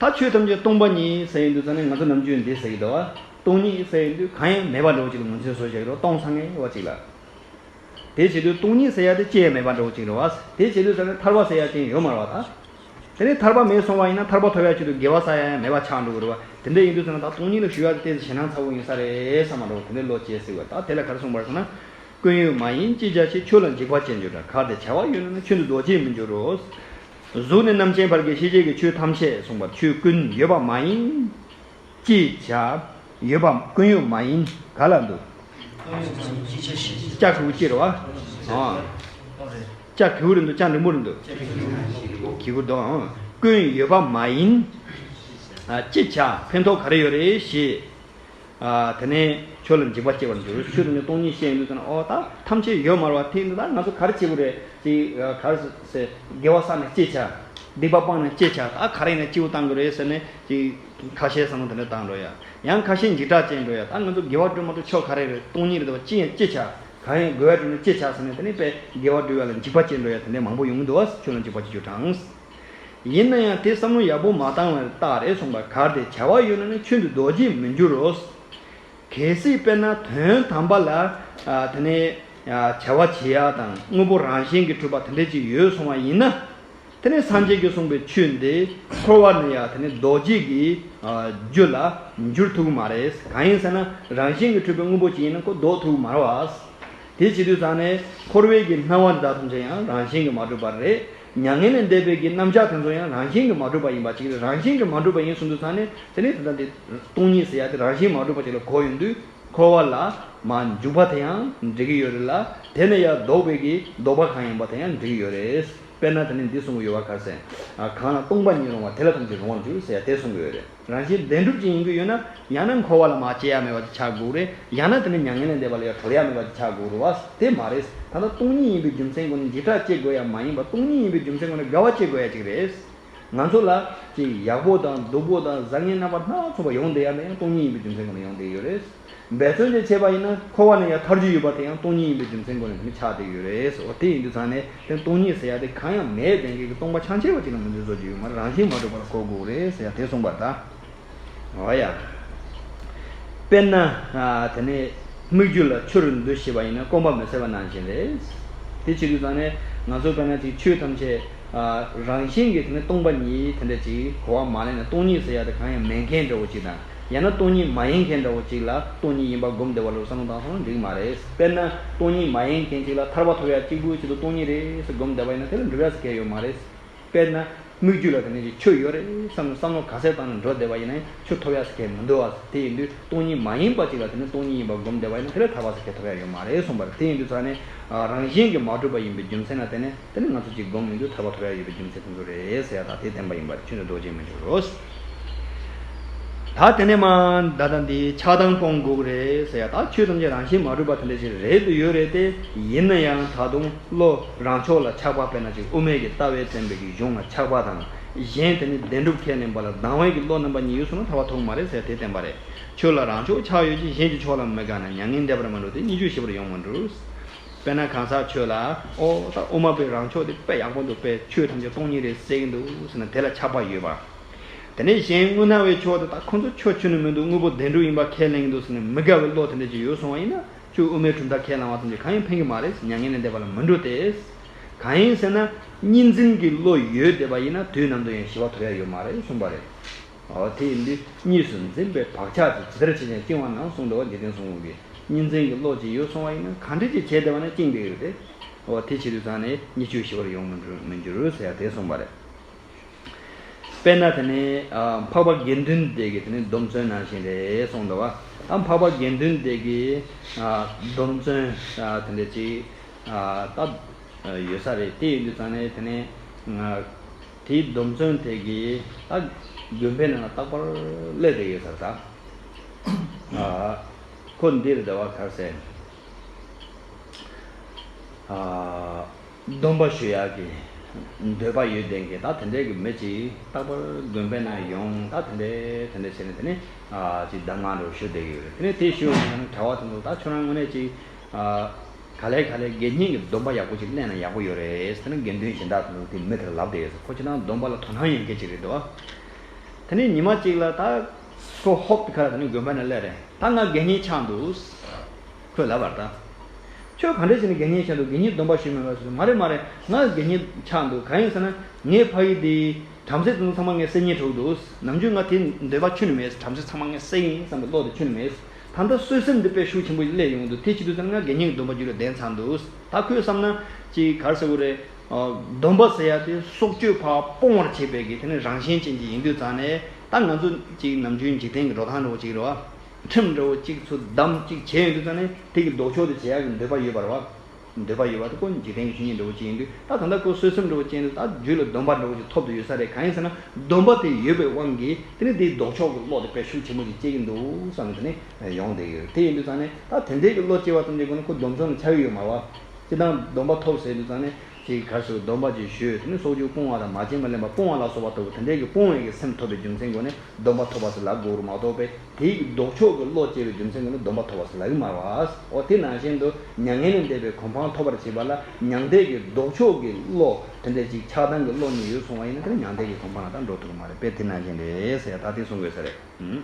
ད་ཆོས་ཐམས་ཅད་སྟོང་པ་ཉིད་ཟེར་ཡོང་དུས་ཙང་ནས་ང་ཚོ་ནམ་རྒྱུན་འདི་ཟེར་གྱི་འདུག་བ། སྟོང་ཉིད་ཟེར་ཡོང་དུས་གང་ཡང་མེད་པ་འདྲ་བོ་ཅིག་ལ་ངོས་འཛིན་བཟོ་བྱེད་ཀྱི་རེད། སྟོང་སང་ངེ་བ་ཅིག་ལ། དེ་བྱེད་དུས་སྟོང་ཉིད་ཟེར་ཡ་དེ་ཅི་ཡང་མེད་པ་འདྲ་བོ་ཅིག་རེད་བ། དེ་བྱེད་དུས་ཙང་ནས་ཐར་པ་ཟེར་ཡ་ཅི་ཡང་ཡོད་མ་རེད་བ་ད། དེ་ནས་ཐར་པ་མེད་སོང་བ་ཡིན་ན་ཐར་པ་ཐོབ་ཡ་ཆེད་དུ་དགེ་བ་བསགས་ཡ་ཡང་མེད་པ་ཆགས་འགྲོ་གི་རེད་བ། དེ་འདྲ་ཡིན་དུས་ཙང་ནས་ད་སྟོང་ཉིད་ལ་ཞུ་ཡ་དེ་ཏོག་ཙམ་ཞེད་སྣང་ཚ་བོ་ཡིན་ས་རེད་བསམ་པ་འདྲ་བོ་དེ་འདྲའི་བློ་སྐྱེས་སྲིད་པ། ད་དེ་ལ་ག་རེ་གསུངས་པ་རེད་ཟེར་ན། ཀུན་ཡོད་མ་ཡིན་ཅི་བྱ་ཕྱིར། ཆོས་ལ་འཇིགས་པ་ཅི་འགྱུར་འདྲ། གལ་ཏེ་བྱ་བ་ཡོད་ན་ནི། ཆོས་འདི་ལྡོག་ཅིང་མི་འགྱུར་རོ། གཟུགས་ནི་རྣམ་མཁྱེན་ཕར་གྱི་ཤེས་བྱའི་ཆོས་ཐམས་ཅད་གསུངས་པར། ཆོས་ཀུན་ཡོད་པ་མ་ཡིན། ཅི་བྱ། ཡོད་པ་ཀུན་ཡོད་མ་ཡིན་ག་ལ་འདུག་ལྕགས་གི་གུ་ཅི་རེད་བ། ཨ། ལྕགས་གི་གུ་རེད་འདུག་ལྕགས་འགྲེང་བུ་རེད་འདུག་གི་གུ་དང་། ཀུན་ཡོད་པ་མ་ཡིན། ཨ། ཅི་བྱ། ཕན་ཐོགས་ག་རེ་ཡོད་རེད་ཞེས། ཨ། དེ་ནས། ཆོས་ལ་འཇིགས་པ་སྐྱེ་བར་འགྱུར། ཆོས་དང་གི་སྟོང་ཉིད་བཤད་ཡོང་དུས་ཙམ་ན་ཨོ་ད་ཐམས་ཅད་ཡོད་མ་རེད་བ། དེ་ཡིན་དུས་ད་ང་ཚོ་ག་རེ་བྱེད་དགོས་རེད། ཅིག་ག་རེ་ཟེར་དགེ་བ་བསགས་ནས་ཅི་བྱ། སྡིག་པ་སྤངས་ནས་ཅི་བྱ། ད་ག་རེ་ཡིན་ན་སྐྱིད་པོ་བཏང་དགོས་རེད་ཟེར་ནས་ཅིག་ཁ་ཤས་བསམ་བློ་དེ་འདྲ་བཏང་འགྲོ་ཡ། ཡང་ཁ་ཤས་འཇིགས་སྐྲག་སྐྱེ་འགྲོ་ཡ། ད་ང་ཚོ་དགེ་བ་སྒྲུབ་མ་གཏོགས་ཆོས་ག་རེ་རེད། སྟོང་ཉིད་རེད་དོ། ཅི་ཡང་ཅི་བྱ། གང་ཡང་དགེ་བ་སྒྲུབ་ན་ཅི་བྱ་ཟེར་ནས་དེ་ནི་དཔེ་དགེ་བ་སྒྲུབ་ཡ་ལ་འཇིགས་པ་སྐྱེ་འགྲོ་ཡ་དེ་འདྲའི་མང་པོ་ཡོང་གི་འདུག་བ། ཆོས་ལ་འཇིགས་པ་སྐྱེ་རྒྱུ་གྲངས། ཡིན་ན་ཡང་དེ་བསམ་བློ་ཡག་པོ་མ་བཏང་བར་རྟག་རེད་གསུངས་པ། གལ་ཏེ་བྱ་བ་ཡོད་ན་ནི་ཆོས་འདི་ལྡོག་བྱེད་མི་འགྱུར་རོ། གལ་སྲིད་དཔེར་ན་དོན་དམ་པ་ལ་ཨ་དེ་ནས་ཨ་བྱ་བ་བྱེད་ཡ་དང་དངོས་པོ་རང་བཞིན་གྱིས་གྲུབ་པ་དེ་འདྲ་ཅིག་ཡོད་སོང་བ་ཡིན་ན། དེ་ནས་སངས་རྒྱས་ཀྱིས་གསུངས་པའི་ཆོས་འདི་འཁོར་བ་ནས་ཡ་དེ་ནས་ལྡོག་བྱེད་ཀྱི་ཨ་རྒྱུ་ལ་འགྱུར་ཐུབ་ཀྱི་མ་རེད། གང་ཡིན་ཟེར་ན་རང་བཞིན་གྱིས་གྲུབ་པའི་དངོས་པོ་ཅིག་ཡིན་ན་ཁོ་ལྡོག་ཐུབ་ཀྱི་མ་རེད་བ། དེ་བྱེད་དུས་ཙང་ནས་འཁོར་བའི་གི་སྣང་བ་འདི་དག་ཐམས་ཅད་ཡང་རང་བཞིན་གྱིས་མ་གྲུབ་པ་རེད། མྱ་ངན་ལས་འདས་པའི་གི་རྣམ་གཞག་དེ་ཚོ་ཡང་རང་བཞིན་གྱིས་མ་གྲུབ་པ་ཡིན་པ་ཅིག་རེད། རང་བཞིན་གྱིས་མ་གྲུབ་པ་ཡིན་གསུངས་དུས་ཙང་ནས་དེ་ནས་ད་ལྟ་དེ་སྟོང་ཉིད་ཟེར་ཡ་དེ་རང་བཞིན་མ་གྲུབ་པ་ཅིག་ལ་གོ་ཡོང་དུས། འཁོར་བ་ལ་མར་འཇུག་པ་དེ་ཡང་འགྲིག་གི་ཡོད་རེད་ལ། དེ་ནས་ཡར་ལྡོག་པའི་གི་ལྡོག་པ་གང་ཡིན་པ་དེ་ཡང་འགྲིག་གི་ཡོད་རེད། དཔེར་ན་དེ་ནས་འདི་གསུང་གི་ཡོད་པ། ག་རེ་ཟེར། ཨ་གང་ལ་སྟོང་པ་ཉིད་རུང་བ། དེ་ལ་ཐམས་ཅད་རུང་བར་འགྱུར་ཟེར་ཡ་དེ་གསུང་གི་ཡོད་རེད། རང་བཞིན་བདེན་གྲུབ་ཅིག་ཡིན་གྱི་ཡོད་ན། ཡང་ན་འཁོར་བ་ལ་མར་སྐྱེ་ཡ་མེད་པ་ཅིག་ཆགས་དགོས་རེད། ཡང་ན་དེ་ནས་མྱ་ངན་ལས་འདས་པ་ལ་ཡང་གྲོལ་ཡ་མེད་པ་ཅིག་ཆགས་དགོས་རེད་བ། དེ་མ་རེད། ད་ལྟ་སྟོང་ཉིད་ཡིན་པའི་རྒྱུ་མཚན་སྒོ་ནས་འཇིགས་སྐྲག་སྐྱེ་དགོས་ཡ་མ་ཡིན་པ། སྟོང་ཉིད་ཡིན་པའི་རྒྱུ་མཚན་སྒོ་ནས་དགའ་བ་སྐྱེ་དགོས་ཡ་ཅིག་རེད། ང་ཚོ་ལ་ཅིག་ཡག་པོ་དང་སྡུག་པོ་དང་བཟང་ངན་རྣམ་པ་སྣ་ཚོགས་པ་ཡོང་བསྡད་ཡ་ནི་ཡང་སྟོང་ཉིད་ཡིན་པའི་རྒྱུ་མཚན་སྒོ་ནས་ཡོང་བསྡད་ཡོད་རེད། འབད་བརྩོན་ཅིག་བྱས་པ་ཡིན་ན་འཁོར་བ་ནས་ཡང་ཐར་རྒྱུ་ཡོད་པ་དེ་ཡང་སྟོང་ཉིད་ཡིན་པའི་རྒྱུ་མཚན་སྒོ་ནས་ནི་ཆགས་བསྡད་ཡོད་རེད། འོ་དེ་ཡིན་དུས་ཙང་ནས་དེ་སྟོང་ཉིད་ཟེར་ཡ་དེ་གང་ཡང་མེད་བསྡད་མཁན་གྱི་སྟོང་པ་ཆ་ཕྱེད་པ་ཅིག་ལ་མི་འདོད་བཟོ་རྒྱུ་ཡོད་མ་རེད། རང་བཞིན་མ་གྲུབ་པ་ལ་གོ་དགོས་རེད་ཟེར་ཡ་དེ་གསུངས་པ་རེད་ད། འོ་ཡ། དཔེར་ན་ཨ་དེ་ནས་སྨིག་རྒྱུ་ལ་ཆུ་རུ་འདུ་ཤེས་པ་ཡིན་ན་སྐོམ་པ་མི་སེལ་བ་ནང་བཞིན་རེད། དེ་བྱེད་དུས་ཙང་ནས་ང་ཚོ་དཔེར་ན་ཅིག་ཆོས་ཐམས་ཅད་ཨ་རང་བཞིན་གྱིས་དེ་ནས་སྟོང་པ་ཉིད་དེ་འདྲ་ཅིག་གོ་བ་མ་ལེན་ན། སྟོང་ཉིད་ཟེར་ཡ་དེ་གང་ཡང་མེད་མཁན་འདྲ་བོ་ཅིག་དང་། ཡང་ན་སྟོང་ཉིད་མ་ཡིན་མཁན་འདྲ་བོ་ཅིག་ལ་སྟོང་ཉིད་ཡིན་པ་སྒོམ་བསྡད་པ་ལ་བསམ་བློ་བཏང་སོང་ན་འགྲིག་མ་རེད། དཔེར་ན་སྟོང་ཉིད་མ་ཡིན་མཁན་ཅིག་ལ་ཐར་པ་ཐོབ་ཡ་གཅིག་པུའི་ཆེད་དུ་སྟོང་ཉིད་རེད་ཟེར་སྒོམ་བསྡད་པ་ཡིན་ན་དེ་ལ་འགྲུབ་ཡ་ཟེར་མཁན་ཡོད་མ་རེད། དཔེར་ན་སྨིག་རྒྱུ་ལ་དེ་ནས་ཅིག་ཆུ་ཡོད་རེད་བསམ་ནས་བསམ་བློ་ག་ཚད་བཏང་ནས་འགྲོ་བསྡད་པ་ཡིན་ན་ཆུ་ཐོབ་ཡ་ཟེར་མཁན་མི་འདུག་བ། དེ་ཡིན་དུས་སྟོང་ཉིད་མ་ཡིན་པ་ཅིག་ལ་དེ་ནས་སྟོང་ཉིད་ཡིན་པ་སྒོམ་བསྡད་པ་ཡིན་ན་དེ་ལ་ཐར་པ་ཟེར་མཁན་ཐོབ་ཡ་ཡོད་མ་རེད་གསུངས་པ་རེད། དེ་ཡིན་དུས་ཙང་ནས་ཨ་རང་བཞིན་གྱིས་མ་གྲུབ་པ་ཡིན་པའི་རྒྱུ་མཚན་ལ་བརྟེན་ནས་དེ་ནས་ང་ཚོ་ཅིག་སྒོམ་ཡོང་དུས་ཐར་པ་ཐོབ་ཡ་ཡོད་པའི་རྒྱུ་མཚན་དེ་ཚོ་རེད་ཟེར་ཡ་དང་དེ་བསྟན་པ་ཡིན་པ་རེད། ཆོས་འདི་ལྡོག་བྱེད་མི་འགྱུར་རོ། ད་དེ་ནས་མ་ད་ལྟ་འདི་ཆགས་སྡང་སྤོང་དགོས་ཀྱི་རེད་ཟེར་ཡ། ད་ཆོས་ཐམས་ཅད་རང་བཞིན་མ་གྲུབ་པ་དེ་འདྲ་ཞིག་རེད་དུ་ཡོད་རེད་དེ། ཡིན་ན་ཡང་ད་དུང་བློ་རང་ཕྱོགས་ལ་ཆགས་པ། དཔེར་ན་ཅིག་དབུ་མའི་གི་ལྟ་བས་བསྟན་པའི་གི་གཞུང་ལ་ཆགས་པ་དང་། གཞན་དེ་ནི་བདེན་གྲུབ་ཁས་ལེན་པ་ལ་སྡང་བའི་གི་བློ་རྣམ་པ་གཉིས་ཡོད་སོང་ན་ཐར་པ་ཐོབ་མ་རེད་ཟེར་དེ་བསྟན་པ་རེད། ཆོས་ལ་རང་ཕྱོགས་ཆགས་ཡོད་ཅིང་གཞན་གྱི་ཕྱོགས་ལ་མི་དགའ་ན་མྱ་ངན་འདས་པར་མི་འགྲོ་སྟེ། གཉིས་ཆོས་ཞི་བར་ཡོང་མི་འགྲུབ། དཔེར་ན་གང་ཟག་ཆོས་ལ་ཨོ་ད་དབུ་མ་པའི་རང་ཕྱོགས་དེ་དཔེ་ཡག་པོ་འདུག་དཔེ་ཆོས་ཐམས་ཅད་སྟོང་ཉིད་རེད་ཟེར་གྱི་འདུག་ཟེར་ན་དེ་ལ་ཆགས་པ་ཡོད་པ། དེ་ནས་གཞན་དངོས་སྣང་བའི་ཕྱོགས་དེ་ད་ཁོ་ཚོ་ཆོས་ཁྱོན་ནས་མི་འདུག་དངོས་པོ་བདེན་གྲུབ་ཡིན་པ་ཁས་ལེན་གྱི་འདུག་ཟེར་ནས་མི་དགའ་བའི་བློ་དེ་འདྲ་ཅིག་ཡོད་སོང་བ་ཡིན་ན་ཁྱོད་དབུ་མའི་གྲུབ་མཐའ་ཁས་བླངས་པ་ཙམ་གྱིས་གང་ཡང་ཕན་གྱི་མ་རེད། མྱ་ངན་ལས་འདས་པ་ལ་མི་འགྲོ་སྟེ། གང་ཡིན་ཟེར་ན་གཉིས་འཛིན་གྱི་བློ་ཡོད་བསྡད་པ་ཡིན་ན་དུས་ནམ་དུ་ཡང་ཞི་བ་ཐོབ་ཡ་ཡོད་མ་རེད་གསུངས་པ་རེད། འོ་དེ་ཡིན་དུས་གཉིས་སུ་འཛིན་པའི་བག་ཆགས་ཀྱིས་ཇི་ལྟར་བྱས་ཀྱང་བཅིང་བར་སྣང་གསུངས་འདུག་བ། འཇིག་རྟེན་གསུམ་མགོན་གྱིས། གཉིས་འཛིན་གྱི་བློ་ཅིག་ཡོད་སོང་བ་ཡིན་ན་གང་འདྲ་ཅིག་བྱས་བསྡད་པ་ན་བཅིངས་བསྡད་ཡོད་རེད། འོ་དེ་བྱེད་དུས་ཙང་ནས་གཉིས་ཆོས་ཞི་བར་ཡོང་མི་འགྱུར་མི་འགྱུར་ཟེར་ཡ་དེ་གསུངས་པ་རེད། དཔེར་ན་དེ་ནས་ཨ་འཕགས་པ་དགེ་འདུན་སྡེ་གི་དེ་ནས་སྡོམ་བརྩོན་ནང་བཞིན་རེད་གསུངས་འདུག་བ། ཨ་འཕགས་པ་དགེ་འདུན་སྡེ་གི་ཨ་སྡོམ་བརྩོན་ཨ་དེ་འདྲ་ཅིག་ཨ་ད་ཡོད་ས་རེད། དེ་ཡིན་དུས་ཙང་ནས་དེ་ནས་ཨ་དེའི་སྡོམ་བརྩོན་དེ་གིས་ད་དགོན་པའི་ནང་ལ་རྟག་པར་སླེབས་བསྡད་ཡོད་ས་རེད་ད། ཨ་ཁོ་འདིར་བསྡད་པ་ག་རེ་ཟེར། ཨ་སྡོམ་པ་ཞུ་ཡག་གི་འདོད་པ་ཡོད་ལྡན་གྱི་ད་དེ་འདྲའི་གི་མི་ཅིག་རྟག་པར་དགོན་པའི་ནང་ཡོང་། ད་དེ་འདྲའི་དེ་འདྲའི་བྱས་ནས་དེ་ནས་ཨ་ཅིག་གདམས་ངག་འདྲ་བོ་ཞུ་བསྡད་ཀྱི་ཡོད་རེད། དེ་ནས་དེ་ཞུ་ཡོང་དུས་གྲྭ་པ་དེ་ཚོ་ད་ཁྱོད་རང་དངོས་གནས་ཅིག་ཨ་ག་ལེ་ག་ལེ་དགེ་བསྙེན་གྱི་སྡོམ་པ་ཡག་པོ་ཅིག་ལེན་ན་ཡག་པོ་ཡོད་རེད་ཟེར་ནས་དགེ་འདུན་གཞན་དག་དེ་ཚོ་དེ་མི་དེར་ལབ་བསྡད་ཡོད་ཟེར། ཁོ་ཁྱེད་རང་སྡོམ་པ་ལ་དོ་སྣང་ཡོད་མཁན་ཅིག་རེད་འདུག་བ། དེ་ནས་ཉི་མ་གཅིག་ལ་ད་སོ་ཧོབ་ཏེ་ཁ་ལ་དེ་ནས་དགོན་པ་ནས་སླེབས་རེད། ད་ང་དགེ་བསྙེན་ཆགས་འདུག་ཁོས་ལབ་པ་རེད་ད། ཁྱོད་ག་འདྲ་བྱས་ནས་དགེ་བསྙེན་ཆགས་འདུག་དགེ་བསྙེན་སྡོམ་པ་ཞུས་མེད་པ་ཟེར། མ་རེད་མ་རེད། ང་དགེ་བསྙེན་ཆགས་འདུག་གང་ཡིན་ཟེར་ན་ངའི་ཕ་ཡུལ་དེ་བྲམ་ཟེ་དེ་ཚོ་ཚང་མ་ངས་བསད་ཉེན་འཕྲོག་འདུག་ནམ་རྒྱུན་ང་དེ་འདོད་པ་ཁྱོན་ནས་མེད། བྲམ་ཟེ་ཚང་མ་ངས་བསད་ཀྱི་ཡིན་བསམ་པའི་བློ་དེ་ཁྱོན་ནས་མེད། ད་ལྟ་གསོད་སེམས་འདི་དཔེ་ཤུགས་ཆེན་པོ་སླེབས་ཡོང་འདུག་དེ་བྱེད་དུས་ཙམ་ང་དགེ་བསྙེན་གྱི་སྡོམ་པ་རྒྱུད་ལ་ལྡན་ཚར་འདུག་ད་ཁོས་བསམ་ན་ཅིག་ག་རེ་ཟེར་དགོས་རེད། སྡོམ་པ་ཟེར་ཡ་དེ་སྲོག་གཅོད་ཕར་སྤོང་བར་བྱེད་པའི་གི་དེ་ནི་རང་བཞིན་ཅན་གྱི་ཡིན་དུས་ཙང་ནས་ད་ང་ཚོ་ཅིག་ནམ་རྒྱུན་འཇིག་རྟེན་གྱི་འགྲོ་སྟངས་འདྲ་བོ་ཅིག་རེད་བ། ཁྲིམས་འདྲ་བོ་ཅིག་ཚུར་བསྡམས་ཅིག་བྱས་ཡོང་དུས་ཙང་ནས་དེ་གི་ལྡོག་ཕྱོགས་དེ་བྱེད་ཡ་གི་འདོད་པ་ཡོད་པ་རེད་བ། འདོད་པ་ཡོད་པ་དེ་ཁོ་འཇིག་རྟེན་གྱི་ཆོས་ཉིད་འདྲ་བོ་ཅིག་ཡིན་དུས། ད་ད་ལྟ་ཁོ་གསོད་སེམས་འདྲ་བོ་ཅན་དུ་ད་རྒྱུད་ལ་སྡོམ་པ་འདྲ་བོ་ཅིག་ཐོབ་ཏུ་ཡོད་ས་རེད། གང་ཡིན་ཟེར་ན་སྡོམ་པ་དེ་ཡོད་པའི་དབང་གིས་དེ་ནི་དེའི་ལྡོག་ཕྱོགས་ཀྱི་བློ་དེ་དཔེ་ཤུགས་ཆེན་པོ་ཅིག་སྐྱེ་གི་འདུག་བསམ་ནས་དེ་ནི་ཡོང་བསྡད་ཡོད། དེ་ཡིན་དུས་ཙང་ནས་ད་དེ་འདྲའི་གི་བློ་སྐྱེ་བ་ཙམ་གྱིས་ཁོ་ནི་ཁོ་སྡོམ་ཚོགས་ནི་ཆགས་ཀྱི་ཡོད་མ་རེད་བ། སྤྱིར་བཏང་སྡོམ་པ་ཐོབ་ཟེར་དུས་ཙང་ནས་ཅིག་ག་རེ་ཟེར། སྡོམ་པ་ཅིག་ཞུས། དེ་ནི་སྲོག་གཅོད་སྤོང་བ་དང་མ་བྱིན་པ་ལེན་པ་སྤོང་བ་ལ་སོགས་པ་ལྟ་བུ་དེ་འདྲའི་གི་སྤོང་བའི་གི་སེམས་ཐོབ་པའི་རྒྱུ་མཚན་སྒོ་ནས་སྡོམ་པ་ཐོབ་པ་ཟེར་ལབ་དགོས་རེད་མ་གཏོགས་པས། དེའི་ལྡོག་ཕྱོགས་ཀྱི་བློ་སྐྱེ་བའི་རྒྱུ་མཚན་ཀུན་ནི་སྡོམ་པ་ཐོབ་པ་ཟེར་ལབ་ཀྱི་མ་རེད་བ། འོ་དེ་ནང་བཞིན་དུ་མྱ་ངན་ལས་འདས་པའི་གོ་འཕང་ཐོབ་པར་བྱེད་པ་ལ་མྱང་འདས་ཀྱི་ལྡོག་ཕྱོགས་ཀྱི་བློ་དེ་འདྲ་ཅིག་ཆགས་སྡང་གི་བློ་གཉིས་ཡོད་སོང་བ་ཡིན་ན་དེ་ནི་མྱང་འདས་ཀྱི་གོ་འཕང་ལ་ད་འགྲོ་ཐུབ་ཀྱི་མ་རེད་པས། དེ་ནང་བཞིན་རེད་ཟེར་ཡ་ད་དེ་གསུང་དགོས་ས་རེད། ཨུམ།